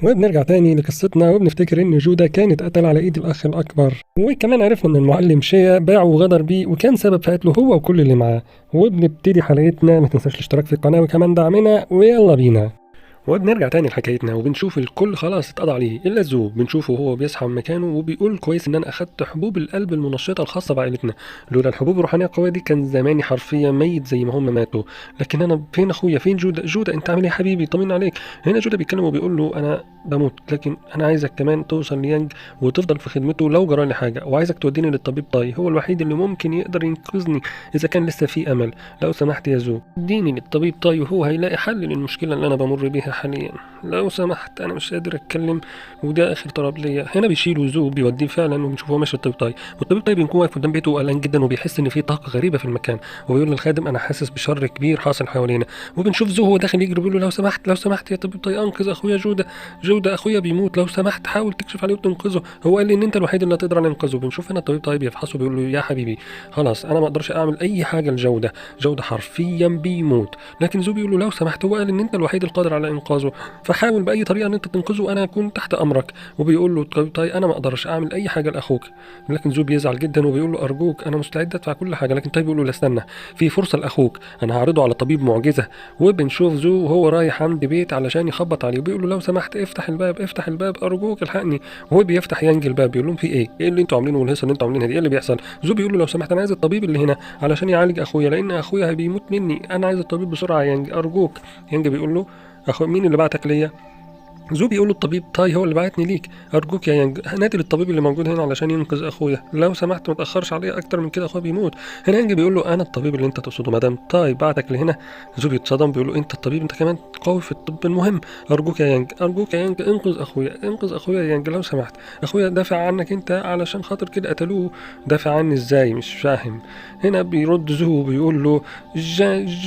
وبنرجع تاني لقصتنا وبنفتكر ان جودة كان اتقتل على ايد الاخ الاكبر، وكمان عرفنا ان المعلم شيا باعه وغدر بيه وكان سبب في قتله هو وكل اللي معاه. وبنبتدي حلقتنا، ما تنساش الاشتراك في القناة وكمان دعمنا، ويلا بينا. وبنرجع تاني لحكايتنا وبنشوف الكل خلاص اتقضى عليه الا زو. بنشوفه وهو بيصحى من مكانه وبيقول كويس ان انا اخدت حبوب القلب المنشطه الخاصة بعائلتنا، لولا الحبوب الروحانية القوية دي كان زماني حرفيا ميت زي ما هم ماتوا. لكن انا فين اخويا؟ فين جوده؟ جوده انت عامل ايه يا حبيبي؟ طمنا عليك. هنا جوده بيتكلم وبيقول له انا بموت، لكن انا عايزك كمان توصل ليانج وتفضل في خدمته لو جرى لي حاجة، وعايزك توديني للطبيب تاي، هو الوحيد اللي ممكن يقدر ينقذني اذا كان لسه في امل. لو سمحت يا زو اديني للطبيب تاي وهو هيلاقي حل للمشكلة اللي انا بمر بيها حاليا. لو سمحت انا مش قادر اتكلم وده اخر طلب ليا. هنا بيشيله زو بيوديه فعلا وبنشوفه ماشي الطبيب تاي، والطبيب تاي بيكون واقف قدام بيته وقلقان جدا وبيحس ان في طاقة غريبة في المكان، وبيقول للخادم انا حاسس بشر كبير حاصل حوالينا. وبنشوف زو هو داخل يجري بيقول له لو سمحت لو سمحت يا طبيب تاي انقذ اخويا جوده، جوده اخويا بيموت، لو سمحت حاول تكشف عليه وتنقذه، هو قال لي ان انت الوحيد اللي هتقدر انقذه. بنشوف هنا الطبيب تاي بيفحصه بيقول له يا حبيبي خلاص انا ما اقدرش اعمل اي حاجة لجوده، جوده حرفيا بيموت. لكن زو بيقول له لو سمحت هو قال ان انت الوحيد القادر على انقاذه، فحاول باي طريقه ان انت تنقذه وانا اكون تحت امرك. وبيقول له الطبيب تاي انا ما اقدرش اعمل اي حاجة لاخوك. لكن زو بيزعل جدا وبيقول له ارجوك انا مستعد ادفع كل حاجة. لكن تاي بيقول له لا استنى، في فرصة لاخوك، انا هعرضه على طبيب معجزه. وبنشوف زو وهو رايح عند بيت علشان يخبط عليه وبيقول له لو سمحت افتح الباب افتح الباب ارجوك الحقني. وهو بيفتح يانج الباب بيقول لهم في ايه؟ ايه اللي انتوا عاملينه والهيصه اللي انتوا عاملينها دي؟ ايه اللي بيحصل؟ زو بيقول له لو سمحت انا عايز الطبيب اللي هنا علشان يعالج اخويا لان اخويا بيموت مني، انا عايز الطبيب بسرعة يا يانج ارجوك. يانج بيقول له اخو مين اللي بعتك ليا؟ زو بيقول له الطبيب تاي هو اللي بعتني ليك، ارجوك يا يانج نادي للطبيب اللي موجود هنا علشان ينقذ اخويا، لو سمحت ما تاخرش عليا اكتر من كده اخويا بيموت. هنا يانج بيقول له انا الطبيب اللي انت تقصده ما دام تاي بعتك لهنا. زو بيتصدم بيقول له انت الطبيب، انت كمان قوي في الطب، المهم ارجوك يا يانج ارجوك يا يانج انقذ اخويا انقذ اخويا يا يانج لو سمحت، اخويا دافع عنك انت علشان خاطر كده قتلوه، دافع عني ازاي مش فاهم. هنا بيرد زو بيقول له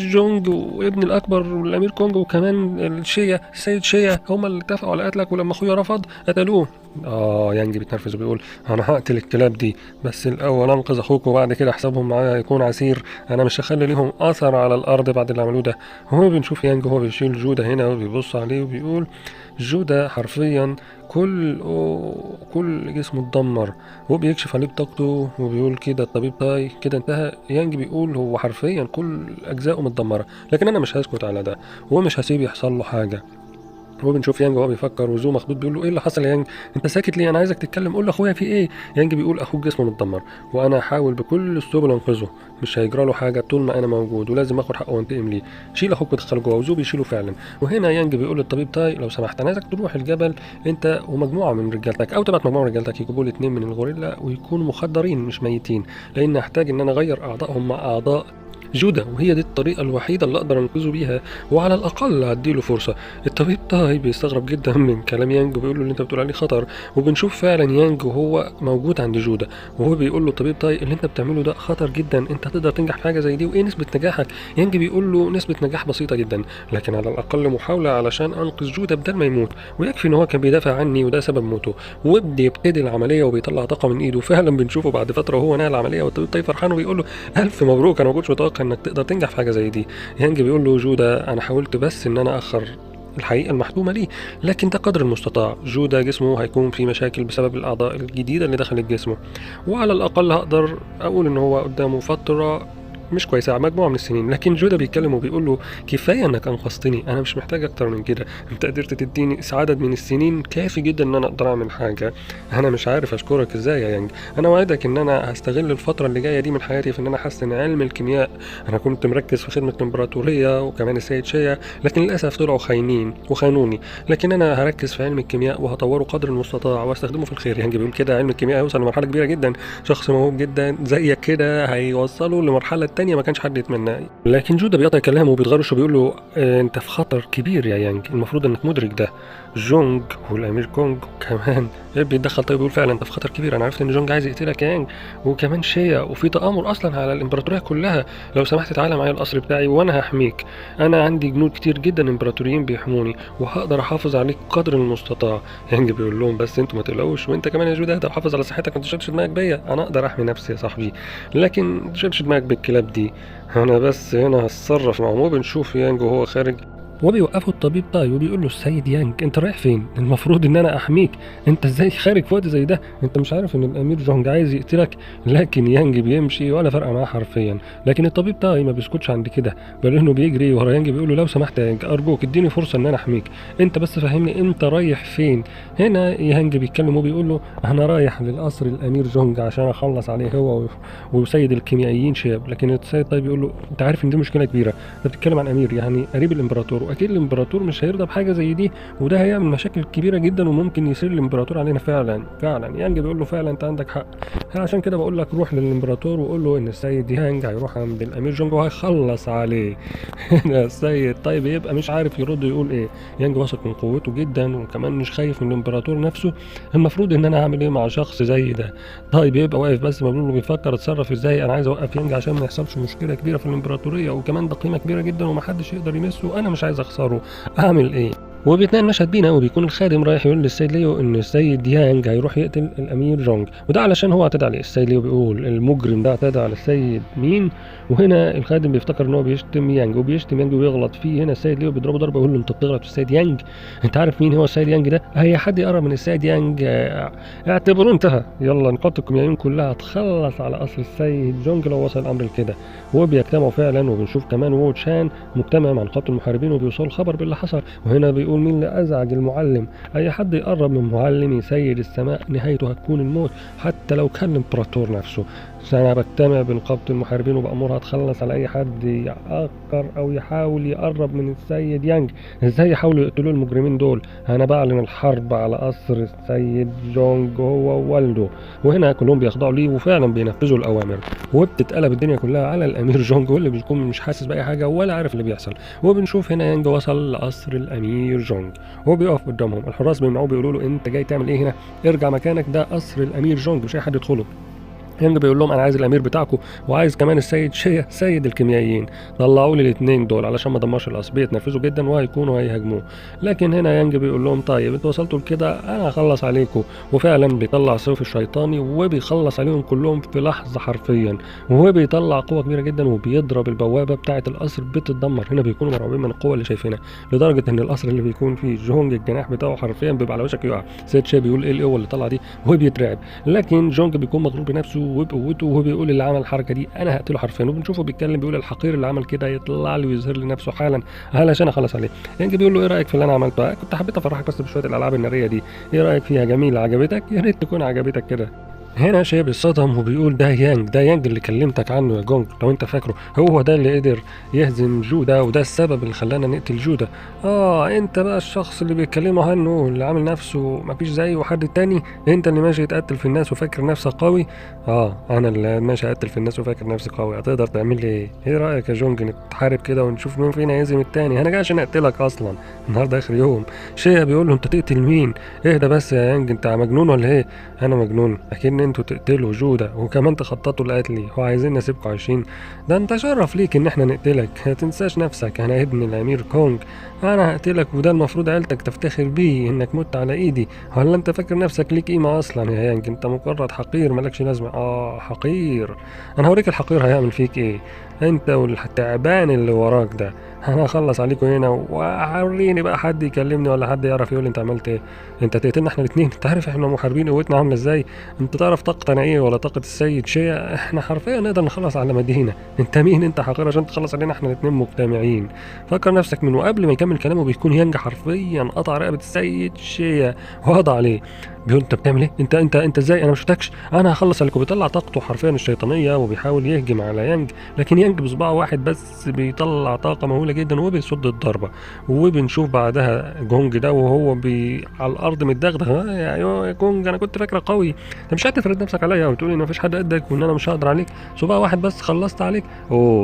جونج وابن الاكبر والامير كونج وكمان الشيا السيد شيا هما اللي اتفقوا على قتلك، ولما اخويا رفض قتلوه. يانج بيتنرفز وبيقول انا هقتل الكلاب دي بس الاول انقذ اخوك وبعد كده حسابهم معايا هيكون عسير، انا مش هخلي ليهم اثر على الارض بعد اللي عملوه ده. هو بنشوف يانج وهو بيشيل جوده هنا وبيبص عليه وبيقول جوده حرفيا كل جسمه اتدمر، وبيكشف عليه بطاقته وبيقول كده الطبيب تاي كده انتهى. يانج بيقول هو حرفيا كل اجزائه متدمره، لكن انا مش هسكت على ده ومش هسيب يحصل له حاجة. وبنشوف يانج وهو بيفكر وزو مخضوض بيقول له ايه اللي حصل يا يانج؟ انت ساكت ليه؟ انا عايزك تتكلم، قول لاخويا في ايه؟ يانج بيقول اخوك جسمه متدمر وانا هحاول بكل السبل انقذه، مش هيجرى له حاجة طول ما انا موجود، ولازم اخد حقه وانتقم ليه. شيل اخوك ودخله جوه، وزو بيشيله فعلا. وهنا يانج بيقول للطبيب تاي لو سمحت انا عايزك تروح الجبل انت ومجموعة من رجالتك، او تبعت مجموعة من رجالتك يجيبوا لي 2 من الغوريلا ويكونوا مخدرين مش ميتين، لان هحتاج ان انا اغير اعضائهم مع اعضاء جودة، وهي دي الطريقة الوحيدة اللي أقدر أنقذه بيها، وعلى الأقل هديله فرصة. الطبيب تاي بيستغرب جدا من كلام يانج وبيقول له اللي أنت بتقول عليه خطر. وبنشوف فعلا يانج وهو موجود عند جودة وهو بيقول له الطبيب تاي اللي أنت بتعمله ده خطر جدا، أنت هتقدر تنجح في حاجة زي دي؟ وإيه نسبة نجاحك؟ يانج بيقول له نسبة نجاح بسيطة جدا، لكن على الأقل محاولة علشان أنقذ جودة بدل ما يموت، ويكفي إن هو كان بيدافع عني وده سبب موته. وبيبتدي العملية وبيطلع طاقة من إيده. فعلا بنشوفه بعد فترة وهو نهى العملية والطبيب تاي فرحان وبيقول له ألف مبروك، أنا ما كنتش متوقع انك تقدر تنجح في حاجة زي دي. يانج بيقول له جوده انا حاولت بس ان انا اخر الحقيقة المحتومه ليه، لكن ده قدر المستطاع. جوده جسمه هيكون في مشاكل بسبب الاعضاء الجديدة اللي دخلت جسمه، وعلى الاقل هقدر اقول ان هو قدامه فترة مش كويسة مجموعة من السنين. لكن جوده بيتكلم وبيقول له كفاية انك انقذتني، انا مش محتاج اكتر من كده، انت قدرت تديني عدد من السنين كافي جدا ان انا اقدر اعمل حاجة، انا مش عارف اشكرك ازاي يا يانج، انا وعدك ان انا هستغل الفترة اللي جاية دي من حياتي في ان انا احسن علم الكيمياء، انا كنت مركز في خدمة الامبراطورية وكمان السيد شيا، لكن للاسف طلعوا خاينين وخانوني، لكن انا هركز في علم الكيمياء وهطوره قدر المستطاع واستخدمه في الخير. يانج بيقول كده علم الكيمياء هيوصل لمرحلة كبيرة جدا، شخص موهوب جدا زيك كده هيوصله لمرحلة تانية ما كانش حد يتمناه. لكن جودة بيقطع كلامه وبيتغرش وبيقول له انت في خطر كبير يا يانج، المفروض انك مدرك ده. جونج والامير كونج كمان بيتدخل طيب بيقول فعلا انت في خطر كبير، انا عرفت ان جونج عايز يقتلك يا يانج، وكمان شيا، وفي تآمر اصلا على الامبراطورية كلها، لو سمحت تعالى معايا القصر بتاعي وانا هحميك، انا عندي جنود كتير جدا امبراطوريين بيحموني وهقدر احافظ عليك قدر المستطاع. يانج بيقول لهم بس انتوا ما تقلقوش، وانت كمان يا جودة اهدى وحافظ على صحتك، ما تشغلش دماغك بيا، انا اقدر احمي نفسي يا صاحبي، لكن ما تشغلش دماغك بالكلاب دي، انا بس هنا هتصرف معهم. وبنشوف يانج وهو خارج وبيوقفوا الطبيب تاي وبيقول له السيد يانج انت رايح فين؟ المفروض ان انا احميك، انت ازاي خارج في وقت زي ده؟ انت مش عارف ان الامير جونج عايز يقتلك؟ لكن يانج بيمشي ولا فرقه معاه حرفيا. لكن الطبيب تاي ما بيسكتش عند كده، بل انه بيجري ورا يانج بيقول له لو سمحت يا يانج ارجوك اديني فرصة ان انا احميك، انت بس فهمني انت رايح فين. هنا يانج بيتكلم وبيقول له انا رايح للقصر الامير جونج عشان اخلص عليه هو وسيد الكيميائيين شياب. لكن السيد تاي بيقول له انت عارف ان دي مشكلة كبيرة، انت بتتكلم عن امير يعني قريب الامبراطور، واكيد الامبراطور مش هيرضى بحاجة زي دي، وده هيعمل مشاكل كبيرة جدا وممكن يصير الامبراطور علينا. فعلا فعلا يانج بيقول له فعلا انت عندك حق، عشان كده بقول لك روح للامبراطور وقول له ان السيد يانج هيروح عند الامير جونج وهيخلص عليه. هنا السيد طيب يبقى مش عارف يرد يقول ايه. يانج واثق من قوته جدا وكمان مش خايف من الامبراطور نفسه، المفروض ان انا هعمل ايه مع شخص زي ده؟ طيب يبقى واقف بس مبلول وبيفكر اتصرف ازاي، انا عايز اوقف يانج عشان ما يحصلش مشكلة كبيرة في الامبراطورية، وكمان ده قيمة كبيرة جدا ومحدش يقدر يمسه، انا مش عايز اخسره، اعمل ايه؟ وبيتنقل مشهد بينا وبيكون الخادم رايح يقول للسيد ليو ان السيد يانج هيروح يقتل الامير جونج، وده علشان هو اعتدى عليه. السيد ليو بيقول المجرم ده اعتدى على السيد مين؟ وهنا الخادم بيفتكر ان هو بيشتم يانج وبيشتم يانج ويغلط فيه. هنا السيد ليو بيضربه ضربه ويقول له انت بتغلط في السيد يانج، انت عارف مين هو السيد يانج ده؟ هي حد يقرب من السيد يانج اعتبروه انتهى، يلا نقاط الكيميائيين كلها تخلص على قصر السيد جونج لو وصل الامر لكده. وبيجتمعوا فعلا، وبنشوف كمان وو تشان مجتمع مع نقابة المحاربين وبيوصل خبر باللي حصل. وهنا بيقول مين اللي ازعج المعلم؟ اي حد يقرب من معلمي سيد السماء نهايته هتكون الموت، حتى لو كان الامبراطور نفسه. انا بجتمع بنقابة المحاربين وبأمرها تخلص على اي حد يعقر او يحاول يقرب من السيد يانج. ازاي يحاولوا يقتلوا المجرمين دول؟ انا بعلن الحرب على قصر السيد جونج هو ووالده. وهنا كلهم بيخضعوا ليه وفعلا بينفذوا الاوامر، وبتتقلب الدنيا كلها على الامير جونج واللي بيكون مش حاسس باي حاجة ولا عارف اللي بيحصل. وبنشوف هنا يانج وصل لقصر الامير جونج وهو بيقف قدامهم، الحراس بيمنعوه بيقولوا له انت جاي تعمل ايه هنا؟ ارجع مكانك، ده قصر الامير جونج مش اي حد يدخله. يانج بيقول لهم انا عايز الامير بتاعكم وعايز كمان السيد شيا سيد الكيميائيين، طلعوا لي الاثنين دول علشان ما دمرش القصر. بيتنرفزوا جدا وهيكونوا هيهاجموه، لكن هنا يانج بيقول لهم طيب انتوا وصلتوا لكده انا هخلص عليكم. وفعلا بيطلع سيف الشيطاني وبيخلص عليهم كلهم في لحظة حرفيا، وبيطلع قوة كبيرة جدا وبيضرب البوابة بتاعه القصر بتتدمر. هنا بيكونوا مرعوبين من القوة اللي شايفينها، لدرجة ان القصر اللي بيكون فيه جونج الجناح بتاعه حرفيا بيبقى على وشك يقع. سيد شيا بيقول ايه القوة اللي طالعه دي وبيترعب، لكن جونج بيكون مغرور بنفسه وبقوته وهو بيقول اللي عمل الحركة دي انا هقتله حرفيا. وبنشوفه بيتكلم بيقول الحقير اللي عمل كده يطلع لي ويظهر لي نفسه حالا علشان اخلص عليه. يانج بيقول له ايه رايك في اللي انا عملته؟ كنت حبيت افرحك بس بشوية الالعاب النارية دي، ايه رايك فيها؟ جميلة عجبتك؟ يا ريت تكون عجبتك كده. هنا شيا بيتصدم وبيقول ده يانج، ده يانج اللي كلمتك عنه يا جونج لو انت فاكره، هو ده اللي قدر يهزم جودا وده السبب اللي خلانا نقتل جودا. انت بقى الشخص اللي بيتكلموا عنه اللي عامل نفسه مفيش زيه حد تاني، انت اللي ماشي تقتل في الناس وفاكر نفسك قوي. انا اللي ماشي اقتل في الناس وفاكر نفسي قوي، هتقدر تعمل لي ايه؟ ايه رايك يا جونج نتحارب كده ونشوف مين فينا يهزم التاني؟ انا جاي عشان اقتلك اصلا النهارده اخر يوم. شيا بيقول له انت تقتل مين؟ اهدى بس يا يانج، انت مجنون ولا ايه؟ انا مجنون؟ اكيد انتوا تقتلوا جودة وكمان تخططوا لقتلي وعايزين نسيبكم عايشين، ده انت شرف ليك ان احنا نقتلك، ما تنساش نفسك انا ابن الامير كونج، انا هقتلك وده المفروض عيلتك تفتخر بيه انك مت على ايدي، ولا انت فاكر نفسك ليك قيمة اصلا يا يانج؟ انت مجرد حقير مالكش لازمه. حقير، انا هوريك الحقير هيعمل فيك ايه، انت والتعبان اللي وراك ده، انا هخلص عليكم هنا ووريني بقى حد يكلمني ولا حد يعرف يقول انت عملت ايه، انت تقتلنا احنا الاثنين، انت عارف احنا محاربين قوتنا عامله ازاي، انت تعرف طاقتنا ايه ولا طاقة السيد شيا، احنا حرفيا نقدر نخلص على مدينة، انت مين انت حقير عشان تخلص علينا احنا الاثنين مجتمعين؟ فكر نفسك من. وقبل ما يكمل كلامه بيكون يانج حرفيا قطع رقبة السيد شيا وقضى عليه. بيقول انت بتعمل ايه؟ انت انت انت ازاي؟ انا ما شفتكش، انا هخلص عليكم. بيطلع طاقته حرفيا الشيطانية وبيحاول يهجم على يانج، لكن يانج بصباعه واحد بس بيطلع طاقة مهولة جدا وبيصد الضربة. وبنشوف بعدها جونج ده وهو على الارض متدغدغ، يا جونج انا كنت فاكره قوي، انت مش هتفرد نفسك عليا وتقول ان مفيش حد قدك وان انا مش هقدر عليك، صباع واحد بس خلصت عليك.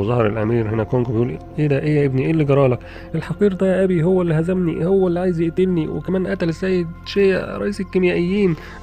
ظهر الامير هنا كونج بيقول ايه ده؟ ايه يا ابني؟ ايه اللي جرالك؟ الحقير ده يا ابي هو اللي هزمني، هو اللي عايز يقتلني، وكمان قتل السيد شيا رئيس الكيميائيين،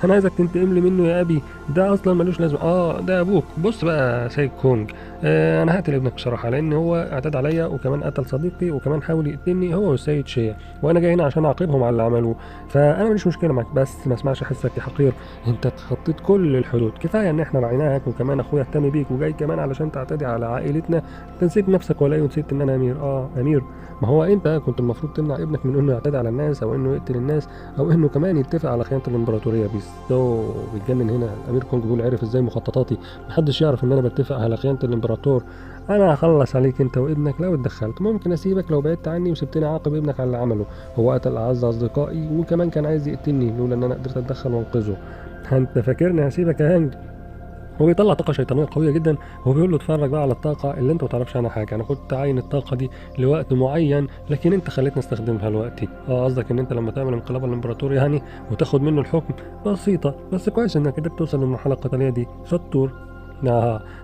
انا عايزك تنتقم لي منه يا ابي، ده اصلا ملوش لازمه. ده ابوك. بص بقى يا سيد كونج، انا هقتل اقتل ابنك بصراحة، لان هو اعتدى عليا وكمان قتل صديقي وكمان حاول يقتلني هو والسيد شيا، وانا جاي هنا عشان اعاقبهم على اللي عملوه، فانا ماليش مشكلة معاك، بس ما اسمعش حسك يا حقير، انت تخطيت كل الحدود، كفاية ان احنا رعيناك وكمان اخويا اهتم بيك، وجاي كمان علشان تعتدي على عائلتنا، انت نسيت نفسك ولا ايه؟ ونسيت ان انا امير. امير، ما هو انت كنت المفروض تمنع ابنك من انه يعتدي على الناس او انه يقتل الناس او انه كمان يتفق على خيانة الامبراطورية. بس بيتجنن هنا الامير كونج، بيقول عرف ازاي مخططاتي؟ محدش يعرف ان انا بتفق على خيانة الامبراطور، انا هخلص عليك انت وابنك لو اتدخلت، ممكن اسيبك لو بعدت عني وسبتني اعاقب ابنك على اللي عمله، هو قتل اعز اصدقائي وكمان كان عايز يقتلني لولا ان انا قدرت اتدخل وانقذه، انت فاكرني هسيبك يا هانج؟ هو بيطلع طاقة شيطانية قوية جدا، وهو بيقول له اتفرج بقى على الطاقة اللي انت ما تعرفش عنها حاجة، انا كنت عاين الطاقة دي لوقت معين لكن انت خليتني استخدمها دلوقتي. قصدك ان انت لما تعمل انقلاب على الامبراطور يعني وتاخد منه الحكم؟ بسيطة، بس كويس انك قدرت توصل للمرحلة القتالية دي، شطور.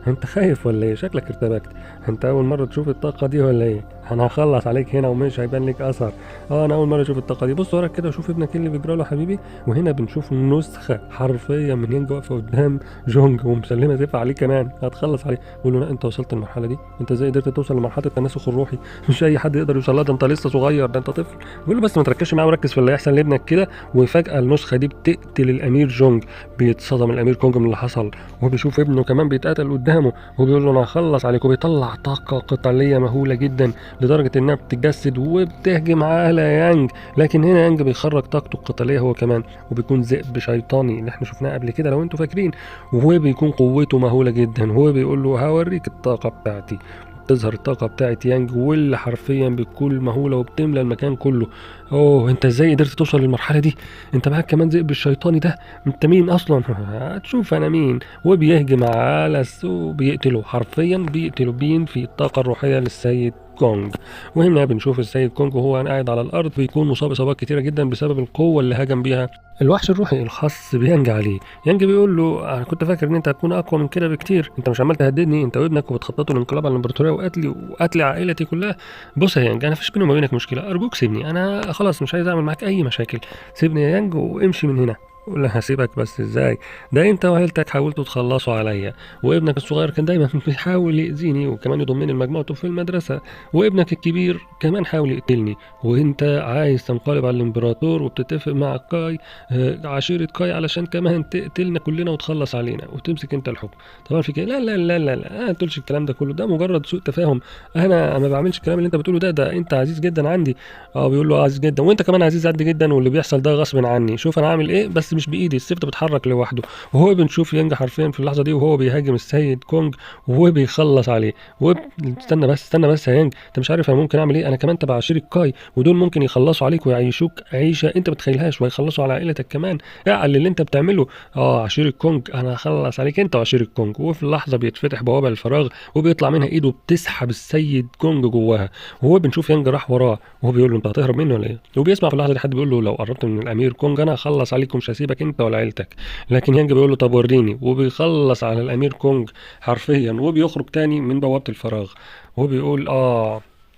انت خايف ولا ايه؟ شكلك ارتبكت، انت اول مرة تشوف الطاقة دي ولا ايه؟ انا هخلص عليك هنا ومش هيبان لك اثر. انا اول مرة اشوف الطاقة دي، بص وراك كده وشوف ابنك ايه اللي بيجرى له حبيبي. وهنا بنشوف نسخه حرفيا من يانج واقفة قدام جونج ومسلمة سيف عليه كمان، هتخلص عليه. بيقول له لا، انت وصلت للمرحلة دي؟ انت ازاي قدرت توصل لمرحلة التناسخ الروحي؟ مش اي حد يقدر يوصل لها، ده انت لسه صغير، ده انت طفل. بيقول له بس ما تركزش معاه وركز في اللي هيحصل لابنك كده. وفجاة النسخة دي بتقتل الامير جونج، بيتصدم الامير كونج من اللي حصل، وهو بيشوف ابنه كمان بيتقتل قدامه، وبيقول له انا هخلص عليك، وبيطلع طاقة قتالية مهولة جدا لدرجة انها بتتجسد وبتهجم على يانج. لكن هنا يانج بيخرج طاقته القتالية هو كمان، وبيكون ذئب شيطاني اللي احنا شفناه قبل كده لو انتوا فاكرين، وهو بيكون قوته مهولة جدا، وهو بيقول له هوريك الطاقة بتاعتي. تظهر الطاقة بتاعت يانج واللي حرفيا بتكون مهولة وبتملى المكان كله. اوه، انت ازاي قدرت توصل للمرحلة دي؟ انت معاك كمان ذئب الشيطاني ده، انت مين اصلا؟ هتشوف انا مين. وبيهجم على السو بيقتله، حرفيا بيقتله، بينفي الطاقة الروحية للسيد كونج. وهنا بنشوف السيد كونج وهو قاعد على الارض بيكون مصاب اصابات كتيرة جدا بسبب القوة اللي هجم بيها الوحش الروحي الخاص بيانج عليه. يانج بيقول له انا كنت فاكر ان انت هتكون اقوى من كده بكتير، انت مش عمال تهددني انت وابنك وبتخططوا الانقلاب على الامبراطورية وقتل عائلتي كلها. بص يا يانج، انا مفيش بيني وما بينك مشكلة، ارجوك سيبني، انا خلاص مش عايز اعمل معاك اي مشاكل، سيبني يا يانج وامشي من هنا. يقول له هسيبك بس ازاي؟ ده انت وعيلتك حاولتوا تخلصوا عليا، وابنك الصغير كان دايما بيحاول يأذيني وكمان يضمني لمجموعته في المدرسة، وابنك الكبير كمان حاول يقتلني، وانت عايز تنقلب على الامبراطور وبتتفق مع كاي عشيرة كاي علشان كمان تقتلنا كلنا وتخلص علينا وتمسك انت الحكم. طبعا في كده لا لا لا لا لا، انا ما تقولش الكلام ده كله، ده مجرد سوء تفاهم، انا ما بعملش الكلام اللي انت بتقوله ده، ده انت عزيز جدا عندي. بيقول له عزيز جدا وانت كمان عزيز عندي جدا، واللي بيحصل ده غصب عني، شوف انا عامل ايه بس مش بايدي، السيف ده بيتحرك لوحده. وهو بنشوف يانج حرفيا في اللحظة دي وهو بيهاجم السيد كونج وهو بيخلص عليه. استنى بس، استنى بس يا يانج، انت مش عارف انا ممكن اعمل ايه، انا كمان تبع عشيره كاي ودول ممكن يخلصوا عليك ويعيشوك عيشه انت ما تتخيلهاش، ويخلصوا على عائلتك كمان، اعقل اللي انت بتعمله. عشيره كونج، انا هخلص عليك انت وعشيره كونج. وفي اللحظة بيتفتح بوابه للفراغ وبيطلع منها ايده بتسحب السيد كونج جواها، وهو بنشوف يانج راح وراه وهو بيقول له انت هتهرب مني ولا ايه؟ وبيسمع في اللحظة دي حد بيقول له لو قربت من الامير كونج انا هخلص عليك ومش هسيبك انت ولا عيلتك. لكن يانج بيقول له طب وريني، وبيخلص على الامير كونج حرفيا، وبيخرج تاني من بوابه الفراغ وهو بيقول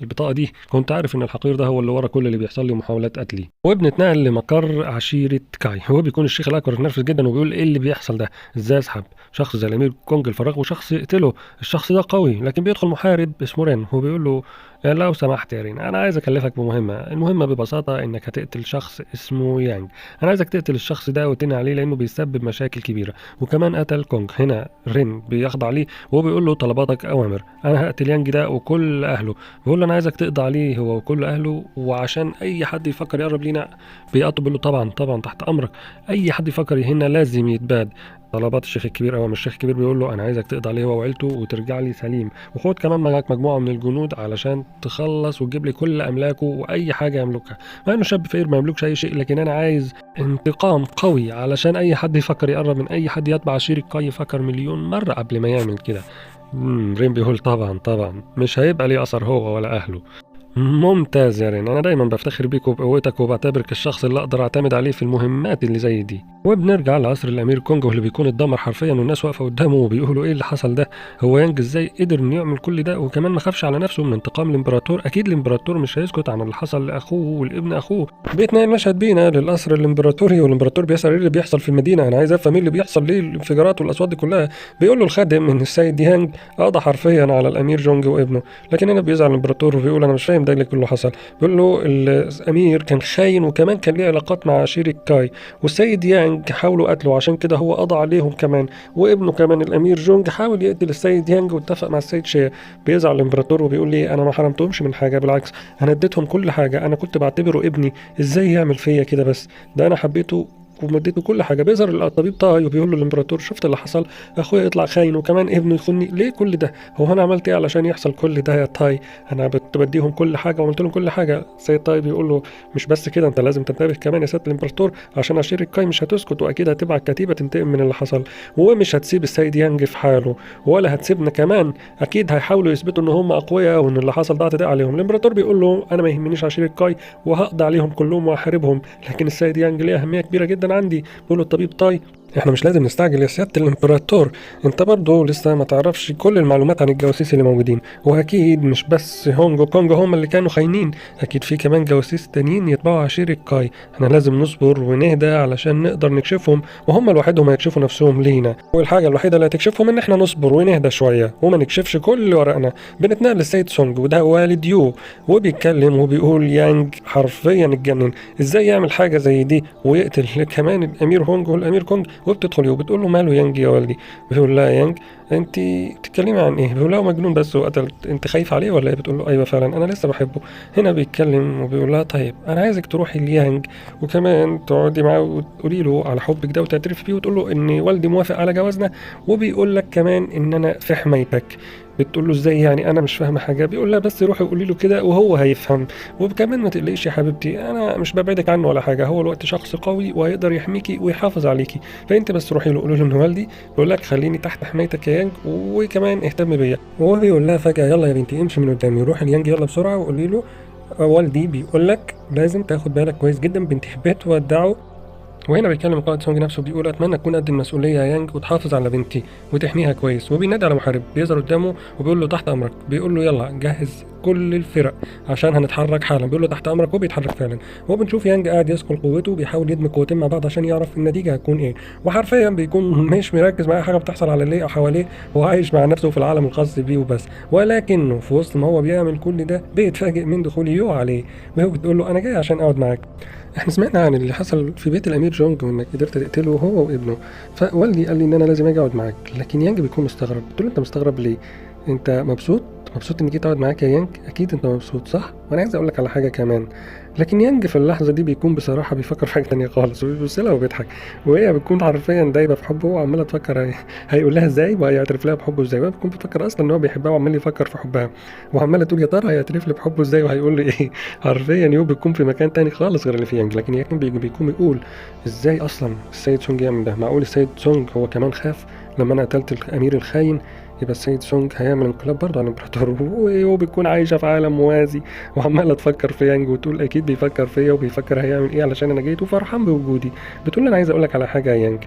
البطاقة دي كنت عارف ان الحقير ده هو اللي ورا كل اللي بيحصل لي ومحاولات قتلي. وبنتنقل لمقر عشيره كاي، هو بيكون الشيخ الاكبر اتنرفز جدا وبيقول ايه اللي بيحصل ده؟ ازاي اسحب شخص زي الامير كونج الفراغ وشخص يقتله؟ الشخص ده قوي. لكن بيدخل محارب اسمه رين، هو بيقول له لو سمحت يا رين، انا عايز اكلفك بمهمة، المهمة ببساطة انك هتقتل شخص اسمه يانج، انا عايزك تقتل الشخص ده وتنهي عليه لانه بيسبب مشاكل كبيرة، وكمان قتل كونج. هنا رين بيخضع ليه وهو بيقول له طلباتك اوامر، انا هقتل يانج ده وكل اهله. بيقول له انا عايزك تقضي عليه هو وكل اهله، وعشان اي حد يفكر يقرب لينا بيقطب. بيقول له طبعا طبعا تحت امرك، اي حد يفكر يهنا لازم يتباد. طلبات الشيخ الكبير اوامر. الشيخ الكبير بيقول له انا عايزك تقضي عليه هو وعيلته وترجع لي سليم، وخد كمان معاك مجموعة من الجنود علشان تخلص وتجيب لي كل املاكه واي حاجة يملكها، مع انه شاب فقير ما يملكش اي شيء، لكن انا عايز انتقام قوي علشان اي حد يفكر يقرب من اي حد يتبع عشيرة كاي يفكر مليون مرة قبل ما يعمل كده. رين بيقول طبعا طبعا مش هيبقى ليه اثر هو ولا اهله. ممتاز يا رين، انا دايما بفتخر بيك وبقوتك وبعتبرك الشخص اللي اقدر اعتمد عليه في المهمات اللي زي دي. وبنرجع لقصر الامير كونج اللي بيكون اتدمر حرفيا، والناس واقفة قدامه وبيقولوا ايه اللي حصل ده، هو يانج ازاي قدر انه يعمل كل ده وكمان ما خافش على نفسه من انتقام الامبراطور؟ اكيد الامبراطور مش هيسكت عن اللي حصل لاخوه والابن اخوه. بيتنقل المشهد بينا للقصر الامبراطوري، والامبراطور بيسال ايه اللي بيحصل في المدينة، انا عايز افهم ايه اللي بيحصل، ليه الانفجارات والاصوات دي كلها. بيقول له الخادم ان السيد يانج قضى حرفيا على الامير جونج وابنه، لكن هنا بيزعل الامبراطور وبيقول انا مش فاهم ده اللي كله حصل. بيقول له الامير كان خاين وكمان كان ليه علاقات مع عشيرة كاي، والسيد يانج حاولوا قتله عشان كده هو قضى عليهم كمان، وابنه كمان الامير جونج حاول يقتل السيد يانج واتفق مع السيد شيا. بيزعل الامبراطور وبيقول لي انا ما حرمتهمش من حاجة، بالعكس انا اديتهم كل حاجة، انا كنت بعتبره ابني، ازاي يعمل فيا كده؟ بس ده انا حبيته ومديته كل حاجة. بيظهر الطبيب طه وبيقول له الامبراطور شفت اللي حصل، اخويا يطلع خاين وكمان ابنه يخوني، ليه كل ده؟ هو انا عملت ايه علشان يحصل كل ده يا تاي؟ انا بديهم كل حاجة وعملت لهم كل حاجة. سيد تاي بيقول له مش بس كده، انت لازم تنتبه كمان يا سيادة الامبراطور، عشان عشيره كاي مش هتسكت واكيد هتبعت كتيبة تنتقم من اللي حصل، ومش هتسيب السيد يانج في حاله ولا هتسيبنا كمان، اكيد هيحاولوا يثبتوا ان هم اقوياء وان اللي حصل ده اعتداء عليهم. الامبراطور بيقول له انا ما يهمنيش عشيره كاي وهقضي عليهم كلهم وهحاربهم، لكن السيد يانج ليه اهمية كبيرة جدا عندي. بيقول الطبيب تاي احنا مش لازم نستعجل يا سيادة الامبراطور، انت برضه لسه ما تعرفش كل المعلومات عن الجواسيس اللي موجودين، واكيد مش بس هونج وكونج هم اللي كانوا خاينين، اكيد في كمان جواسيس تانيين يتبعوا عشيرة كاي، احنا لازم نصبر ونهدى علشان نقدر نكشفهم، وهم لوحدهم هيكشفوا نفسهم لينا، والحاجة الوحيدة اللي هتكشفهم ان احنا نصبر ونهدى شوية وما نكشفش كل ورقنا. بنتنقل للسيد سونج وده والد يو، وبيتكلم وبيقول يانج حرفيا اتجنن، ازاي يعمل حاجة زي دي ويقتل كمان الامير هونج والامير كونج. وبتدخل وبتقول له ماله يانج يا والدي؟ بيقول لها يانج انت بتتكلمي عن ايه؟ بيقول لها مجنون بس وقتل، انت خايف عليه ولا ايه؟ بتقول له ايوه فعلا انا لسه بحبه. هنا بيتكلم وبيقول لها طيب انا عايزك تروحي ليانج وكمان تقعدي معاه وتقولي له على حبك ده وتعترفي بيه وتقول له ان والدي موافق على جوازنا، وبيقول لك كمان ان انا في حمايتك. بتقول له ازاي يعني انا مش فاهمه حاجة؟ بيقول لها بس روحي قولي له كده وهو هيفهم، وكمان ما تقلقيش يا حبيبتي انا مش ببعدك عنه ولا حاجة، هو الوقت شخص قوي وهيقدر يحميكي ويحافظ عليكي، فانت بس روحي له قولي له ان والدي بيقول لك خليني تحت حمايتك يا يانج وكمان اهتم بيا. وهو بيقول لها فجاة يلا يا بنتي امشي من قدامي، روحي ليانج يلا بسرعة وقولي له والدي بيقول لك لازم تاخد بالك كويس جدا بنتي. بتودعه. وهنا بيتكلم قائد سونج نفسه بيقول اتمنى تكون قد المسؤولية يا يانج وتحافظ على بنتي وتحميها كويس. وبينادي على محارب بيظهر قدامه وبيقول له تحت امرك، بيقول له يلا جهز كل الفرق عشان هنتحرك حالا، بيقول له تحت امرك وبيتحرك فعلا. وبنشوف يانج قاعد يسكل قوته وبيحاول يدمج قوتين مع بعض عشان يعرف النتيجة هتكون ايه، وحرفيا بيكون مش مركز مع اي حاجة بتحصل على اللي او حواليه، هو عايش مع نفسه في العالم الخاص بيه وبس. ولكنه في وسط ما هو بيعمل كل ده بيتفاجئ من دخول يو عليه، وهو بتقول له انا جاي عشان اقعد معاك، احنا سمعنا عن اللي حصل في بيت الامير جونج وانك قدرت تقتله هو وابنه، فوالدي قال لي ان انا لازم اجي اقعد معاك. لكن يانج بيكون مستغرب، بتقول له انت مستغرب ليه؟ انت مبسوط؟ مبسوط اني جيت اقعد معاك يا يانج؟ اكيد انت مبسوط صح؟ وانا عايز اقول لك على حاجة كمان. لكن يانج في اللحظة دي بيكون بصراحة بيفكر في حاجة تانية خالص، وبيبص لها وبيضحك، وهي بتكون حرفيا دايبه في حبه وعماله تفكر هيقول لها ازاي وهيعترف لها بحبه ازاي، وهي بتكون بتفكر اصلا ان هو بيحبها وعمال يفكر في حبها، وعماله تقول يا ترى هيعترف لي بحبه ازاي وهيقول لي ايه. حرفيا يو بيكون في مكان تاني خالص غير اللي فيه يانج. لكن يانج بيكون بيقول ازاي اصلا السيد سونج يعمل ده؟ معقول السيد سونج هو كمان خاف لما انا قتلت الامير الخاين؟ يبقى السيد سونج هيعمل انقلاب برضه على الامبراطور. وهو بيكون عايشه في عالم موازي وعماله تفكر في يانج وتقول اكيد بيفكر فيا وبيفكر هيعمل ايه علشان انا جيت وفرحان بوجودي. بتقول له انا عايز اقول لك على حاجة يا يانج،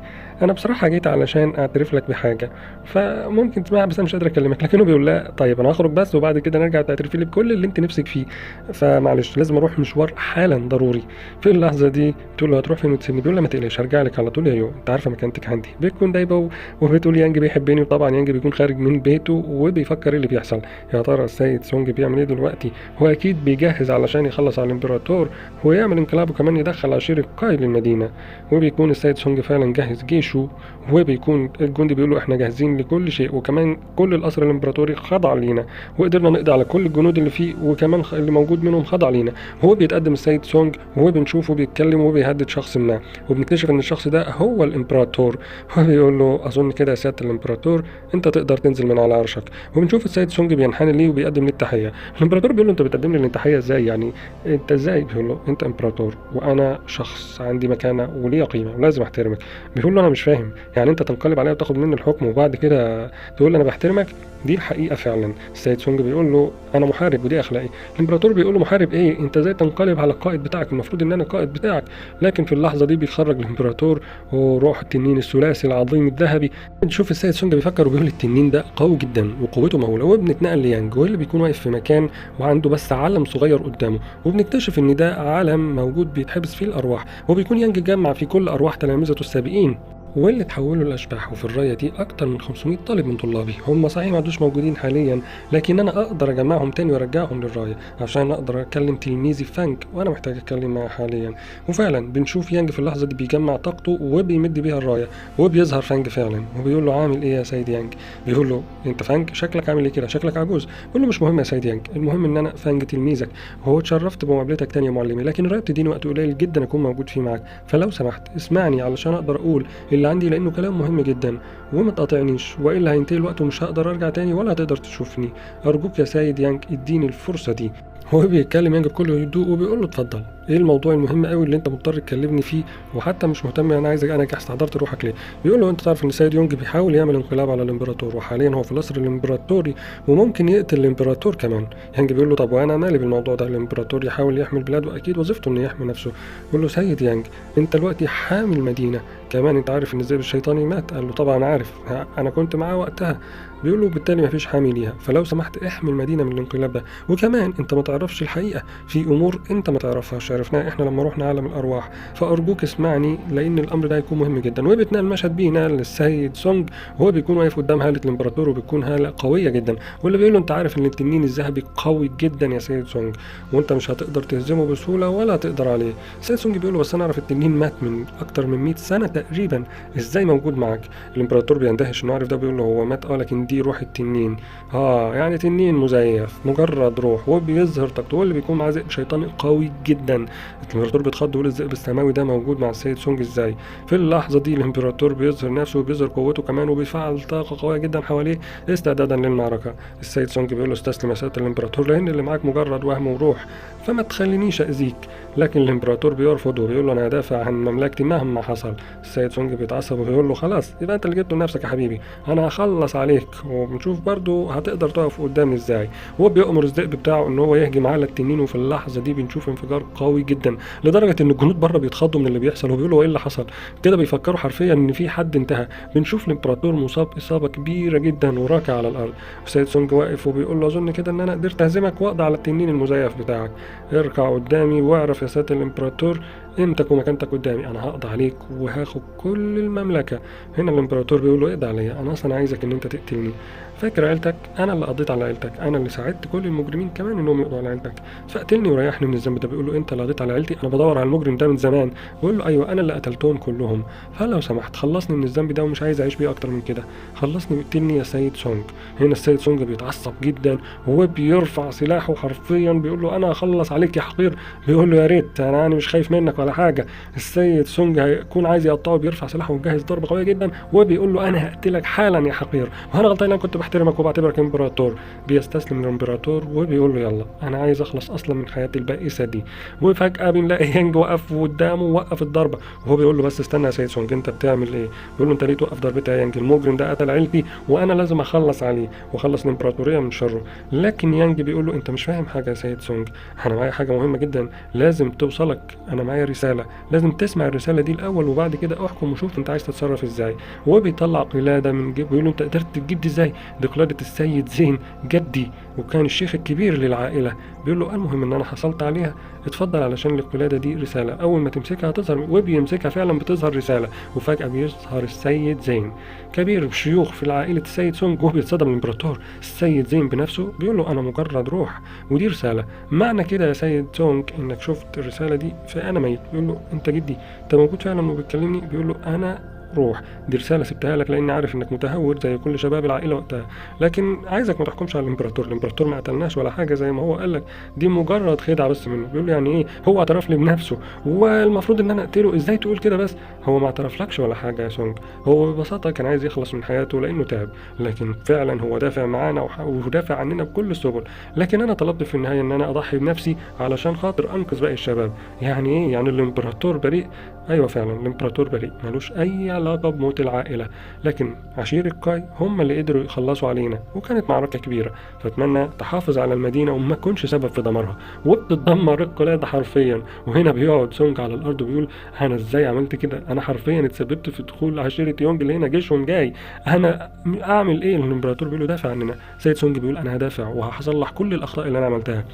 انا بصراحة جيت علشان اعترف لك بحاجة فممكن تسمعها بس انا مش قادر اكلمك. لكنه بيقول لها طيب انا هخرج بس وبعد كده نرجع تعترفي لي بكل اللي انت نفسك فيه، فمعلش لازم اروح مشوار حالا ضروري. في اللحظة دي بتقول له هتروح فين وتسيبني؟ بيقول لها ما تقلقش هرجع لك على طول يا يو، انت عارفه مكانتك عندي. بتكون دايبه وبتقول يانج بيحبني، وطبعا يانج بيكون خارج من بيته وبيفكر ايه اللي بيحصل، يا ترى السيد سونج بيعمل ايه دلوقتي؟ هو اكيد بيجهز علشان يخلص على الامبراطور ويعمل انقلاب وكمان يدخل عشيرة كاي للمدينة. وبيكون السيد سونج فعلا جهز جيشه، وبيكون الجندي بيقول له احنا جاهزين لكل شيء، وكمان كل القصر الامبراطوري خضع لينا وقدرنا نقضي على كل الجنود اللي فيه، وكمان اللي موجود منهم خضع لينا. هو بيتقدم السيد سونج وهو بنشوفه بيتكلم وبيهدد شخص ما، وبنكتشف ان الشخص ده هو الامبراطور. هو بيقول له اظن كده يا سيادة الامبراطور انت تقدر تنسى تنزل من على عرشك. وبنشوف السيد سونج بينحني ليه وبيقدم ليه التحية. الامبراطور بيقول له انت بتقدم لي التحية ازاي؟ يعني انت ازاي؟ بيقول له انت امبراطور وانا شخص عندي مكانه وليا قيمة ولازم احترمك. بيقول له انا مش فاهم، يعني انت تنقلب عليا وتاخد مني الحكم وبعد كده تقول انا بحترمك؟ دي الحقيقة فعلا. السيد سونج بيقول له انا محارب ودي اخلاقي. الامبراطور بيقول له محارب ايه؟ انت ازاي تنقلب على القائد بتاعك؟ المفروض ان انا القائد بتاعك. لكن في اللحظة دي بيخرج الامبراطور وروح التنين الثلاثي العظيم الذهبي. نشوف السيد سونج بيفكر وبيقول التنين ده قوي جدا وقوته مهولة. وبنتنقل ليانج واللي بيكون واقف في مكان وعنده بس علم صغير قدامه، وبنكتشف ان ده عالم موجود بيتحبس فيه الارواح، وبيكون يانج جمع فيه كل ارواح تلامذته السابقين واللي تحولوا لأشباح. وفي الراية دي أكتر من 500 طالب من طلابي، هم صحيح ما عادوش موجودين حاليا، لكن أنا أقدر أجمعهم تاني وأرجعهم للراية عشان أقدر أكلم تلميذي فانك وأنا محتاج أتكلم معاه حاليا. وفعلا بنشوف يانج في اللحظة دي بيجمع طاقته وبيمد بيها الراية، وبيظهر فانج فعلا وبيقول له عامل إيه يا سيد يانج؟ بيقول له أنت فانج؟ شكلك عامل إيه كده؟ شكلك عجوز. بيقول له مش مهم يا سيد يانج، المهم إن أنا فانج تلميذك، وهو اتشرفت بمقابلتك تاني يا معلمي، لكن الراية بتديني وقت قليل جدا أكون موجود فيه معاك، فلو سمحت اسمعني علشان أقدر أقول اللي عندي لانه كلام مهم جدا، وما تقاطعنيش والا هينتهي الوقت ومش هقدر ارجع تاني ولا هتقدر تشوفني. ارجوك يا سيد يانج اديني الفرصة دي. هو بيتكلم يانج بكل هدوء وبيقول له اتفضل، ايه الموضوع المهم قوي اللي انت مضطر تكلمني فيه وحتى مش مهتم، انا عايزك، انا استحضرت روحك ليه؟ بيقول له انت تعرف ان سيد يونج بيحاول يعمل انقلاب على الامبراطور، وحاليا هو في القصر الامبراطوري وممكن يقتل الامبراطور كمان. يانج بيقول له طب وانا مالي بالموضوع ده؟ الامبراطور يحاول يحمي البلاد واكيد وظيفته انه يحمي نفسه. بيقول له سيد يانج انت دلوقتي حامي المدينة، كمان انت عارف ان الذئب الشيطاني مات. قال له طبعا عارف، انا كنت معاه وقتها. بيقول له بالتالي مفيش حامي ليها، فلو سمحت احمي المدينة من الانقلاب ده، وكمان انت ما تعرفش الحقيقة، في امور انت ما تعرفهاش عرفناها احنا لما رحنا عالم الارواح، فارجوك اسمعني لان الامر ده هيكون مهم جدا. وبيتنقل المشهد بينا للسيد سونج وهو بيكون واقف قدام هاله الامبراطور، وبتكون هاله قوية جدا، واللي بيقول له انت عارف ان التنين الذهبي قوي جدا يا سيد سونج، وانت مش هتقدر تهزمه بسهولة ولا تقدر عليه. السيد سونج بيقول له بس انا اعرف التنين مات من اكتر من 100 سنة تقريبا، ازاي موجود معاك؟ الامبراطور بيندهش انه عارف ده، بيقول له هو مات لكن دي روح التنين، يعني تنين مزيف مجرد روح. وبيظهر طاقته واللي بيكون معاه ذئب شيطاني قوي جدا. الامبراطور بيتخض ويقول الذئب السماوي ده موجود مع السيد سونج ازاي؟ في اللحظة دي الامبراطور بيظهر نفسه وبيظهر قوته كمان، وبيفعل طاقة قوية جدا حواليه استعدادا للمعركة. السيد سونج بيقول له استسلم يا سيادة الامبراطور لان اللي معاك مجرد وهم وروح، فما تخلينيش اذيك. لكن الامبراطور بيرفض وبيقول له انا هدافع عن مملكتي مهما حصل. السيد سونج بيتعصب وبيقول له خلاص يبقى انت اللي جبته لنفسك يا حبيبي، انا هخلص عليك وبنشوف برضو هتقدر تقف قدامي ازاي. هو بيأمر الذئب بتاعه ان هو يهجم على التنين، وفي اللحظة دي بنشوف انفجار قوي جدا لدرجة ان الجنود بره بيتخضوا من اللي بيحصل وبيقولوا ايه اللي حصل كده، بيفكروا حرفيا ان في حد انتهى. بنشوف الامبراطور مصاب اصابه كبيرة جدا وراكع على الارض، والسيد سونج واقف وبيقول له اظن كده ان انا قدرت اهزمك واقضي على التنين المزيف بتاعك، اركع قدامي واعرف يا سيادة الامبراطور قيمتك ومكانتك قدامي، انا هقضي عليك وهاخد كل المملكة. هنا الامبراطور بيقول له اقضي عليا، انا اصلا عايزك ان انت تقتلني، فاكر عيلتك؟ انا اللي قضيت على عيلتك، انا اللي ساعدت كل المجرمين كمان انهم يقضوا على عيلتك، فاقتلني وريحني من الذنب ده. بيقول له انت اللي قضيت على عيلتي؟ انا بدور على المجرم ده من زمان. بيقول له ايوه انا اللي قتلتهم كلهم، فلو سمحت خلصني من الذنب ده ومش عايز اعيش بيه اكتر من كده، خلصني واقتلني يا سيد سونج. هنا السيد سونج بيتعصب جدا وبيرفع سلاحه حرفيا، بيقول له انا هخلص عليك يا حقير. بيقول له يا ريت، انا مش خايف منك ولا حاجة. السيد سونج هيكون عايز يقطعه، بيرفع سلاحه ومجهز ضربه قوية جدا وبيقول له انا هقتلك حالا يا حقير، وانا غلطان انا كنت بحترمك وبعتبرك امبراطور. بيستسلم للامبراطور وبيقول له يلا انا عايز اخلص اصلا من حياتي البائسة دي. وفجاة بنلاقي يانج وقف قدامه ووقف الضربة، وهو بيقول له بس استنى يا سيد سونج انت بتعمل ايه؟ بيقول له انت ليه توقف ضربتي يا يانج؟ المجرم ده قتل عيلتي وانا لازم اخلص عليه واخلص الامبراطورية من شره. لكن يانج بيقول له انت مش فاهم حاجة يا سيد سونج، انا معايا حاجة مهمة جدا لازم توصلك، انا معايا رسالة لازم تسمع الرسالة دي الاول وبعد كده احكم وشوف انت عايز تتصرف ازاي. وبيطلع قلادة من جيبه بيقول له انت قدرت تجيب دي ازاي؟ دي قلادة السيد زين جدي وكان الشيخ الكبير للعائلة. بيقول له المهم ان انا حصلت عليها، اتفضل علشان القلادة دي رسالة، اول ما تمسكها هتظهر. وبيمسكها فعلا بتظهر رسالة، وفجاة بيظهر السيد زين كبير شيوخ في عائلة السيد سونج، وهو بيتصدم الامبراطور. السيد زين بنفسه بيقول له انا مجرد روح ودي رسالة، معنى كده يا سيد سونج انك شفت الرسالة دي فانا ميت. بيقول له انت جدي، انت موجود فعلا وبتكلمني؟ بيقول له انا روح، دي رسالة سبتها لك لاني عارف انك متهور زي كل شباب العائلة وقتها، لكن عايزك ما تحكمش على الامبراطور، الامبراطور ما قتلناش ولا حاجة زي ما هو قال لك، دي مجرد خدعه بس منه. بيقول له يعني ايه؟ هو اعترف لي بنفسه والمفروض ان انا اقتله، ازاي تقول كده؟ بس هو ما اعترفلكش ولا حاجة يا سونج، هو ببساطة كان عايز يخلص من حياته لانه تعب، لكن فعلا هو دافع معانا ودافع عننا بكل السبل، لكن انا طلبت في النهاية ان انا اضحي بنفسي علشان خاطر انقذ باقي الشباب. يعني ايه؟ يعني الامبراطور بريء؟ ايوه فعلا الامبراطور بريء، ملوش اي علاقة بموت العائلة، لكن عشيرة كاي هم اللي قدروا يخلصوا علينا وكانت معركة كبيرة، فاتمنى تحافظ على المدينة وما تكونش سبب في دمارها. وبتدمر القلادة حرفيا. وهنا بيقعد سونج على الارض وبيقول انا ازاي عملت كده؟ انا حرفيا اتسببت في دخول عشيره يونج اللي هنا، جيشهم جاي، انا اعمل ايه؟ الامبراطور بيقول له دافع عننا. سيد سونج بيقول انا هدافع وهصلح كل الاخطاء اللي انا عملتها،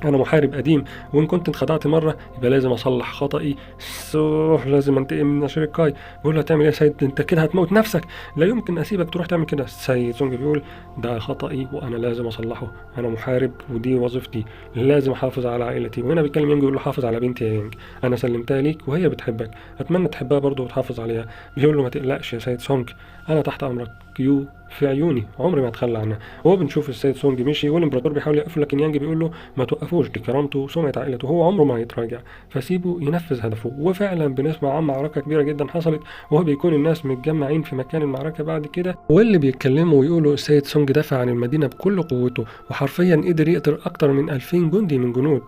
انا محارب قديم، وان كنت اتخدعت مرة يبقى لازم اصلح خطئي، لازم انتقم من عشيرة كاي. بيقول له هتعمل ايه يا سيد؟ انت كده هتموت نفسك، لا يمكن اسيبك تروح تعمل كده. سيد سونج بيقول ده خطئي وانا لازم اصلحه، انا محارب ودي وظيفتي، لازم احافظ على عائلتي. وهنا بيتكلم يانج بيقول له حافظ على بنتي يا يانج، انا سلمتها ليك وهي بتحبك، اتمنى تحبها برضه وتحافظ عليها. بيقول له ما تقلقش يا سيد سونج، انا تحت امرك، يو في عيوني، عمري ما اتخلى عنها. وهو بنشوف السيد سونج مشي والامبراطور بيحاول يوقفه، لكن يانج بيقول له ما توقفوش، دي كرامته وسمعه عائلته، هو عمره ما هيتراجع، فسيبه ينفذ هدفه. وفعلا بنسمع عن معركة كبيرة جدا حصلت، وهو بيكون الناس متجمعين في مكان المعركة بعد كده، واللي بيتكلموا ويقولوا السيد سونج دافع عن المدينة بكل قوته، وحرفيا قدر يقتل اكتر من 2000 جندي من جنود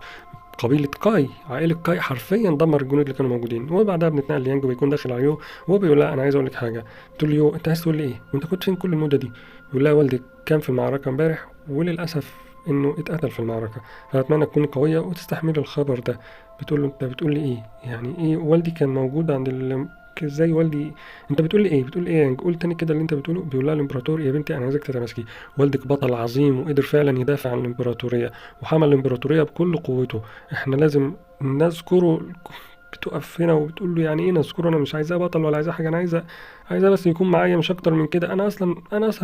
قبيلة كاي، عائلة كاي حرفيا دمر الجنود اللي كانوا موجودين. وبعدها بنتنقل ليانج وبيكون داخل على يو وهو بيقول لها انا عايز اقول لك حاجة. بتقول له يو انت عايز تقول لي ايه؟ وانت كنت فين كل المدة دي؟ بيقول لها والدك كان في المعركة امبارح وللأسف انه اتقتل في المعركة، فأتمنى تكوني قوية وتستحملي الخبر ده. بتقول له انت بتقول لي ايه؟ يعني ايه والدي كان موجود عند ازاي والدي؟ انت بتقول لي ايه؟ بتقول ايه يعني؟ قول تاني كده اللي انت بتقوله. بيقول لها الامبراطور يا بنتي انا عايزك تتماسكي، والدك بطل عظيم وقدر فعلا يدافع عن الامبراطورية وحمل الامبراطورية بكل قوته، احنا لازم نذكره. بتقف هنا وبتقول له يعني ايه نذكره؟ انا مش عايزاه بطل ولا عايزاه حاجة، انا عايزاه بس يكون معايا مش اكتر من كده، انا اصلا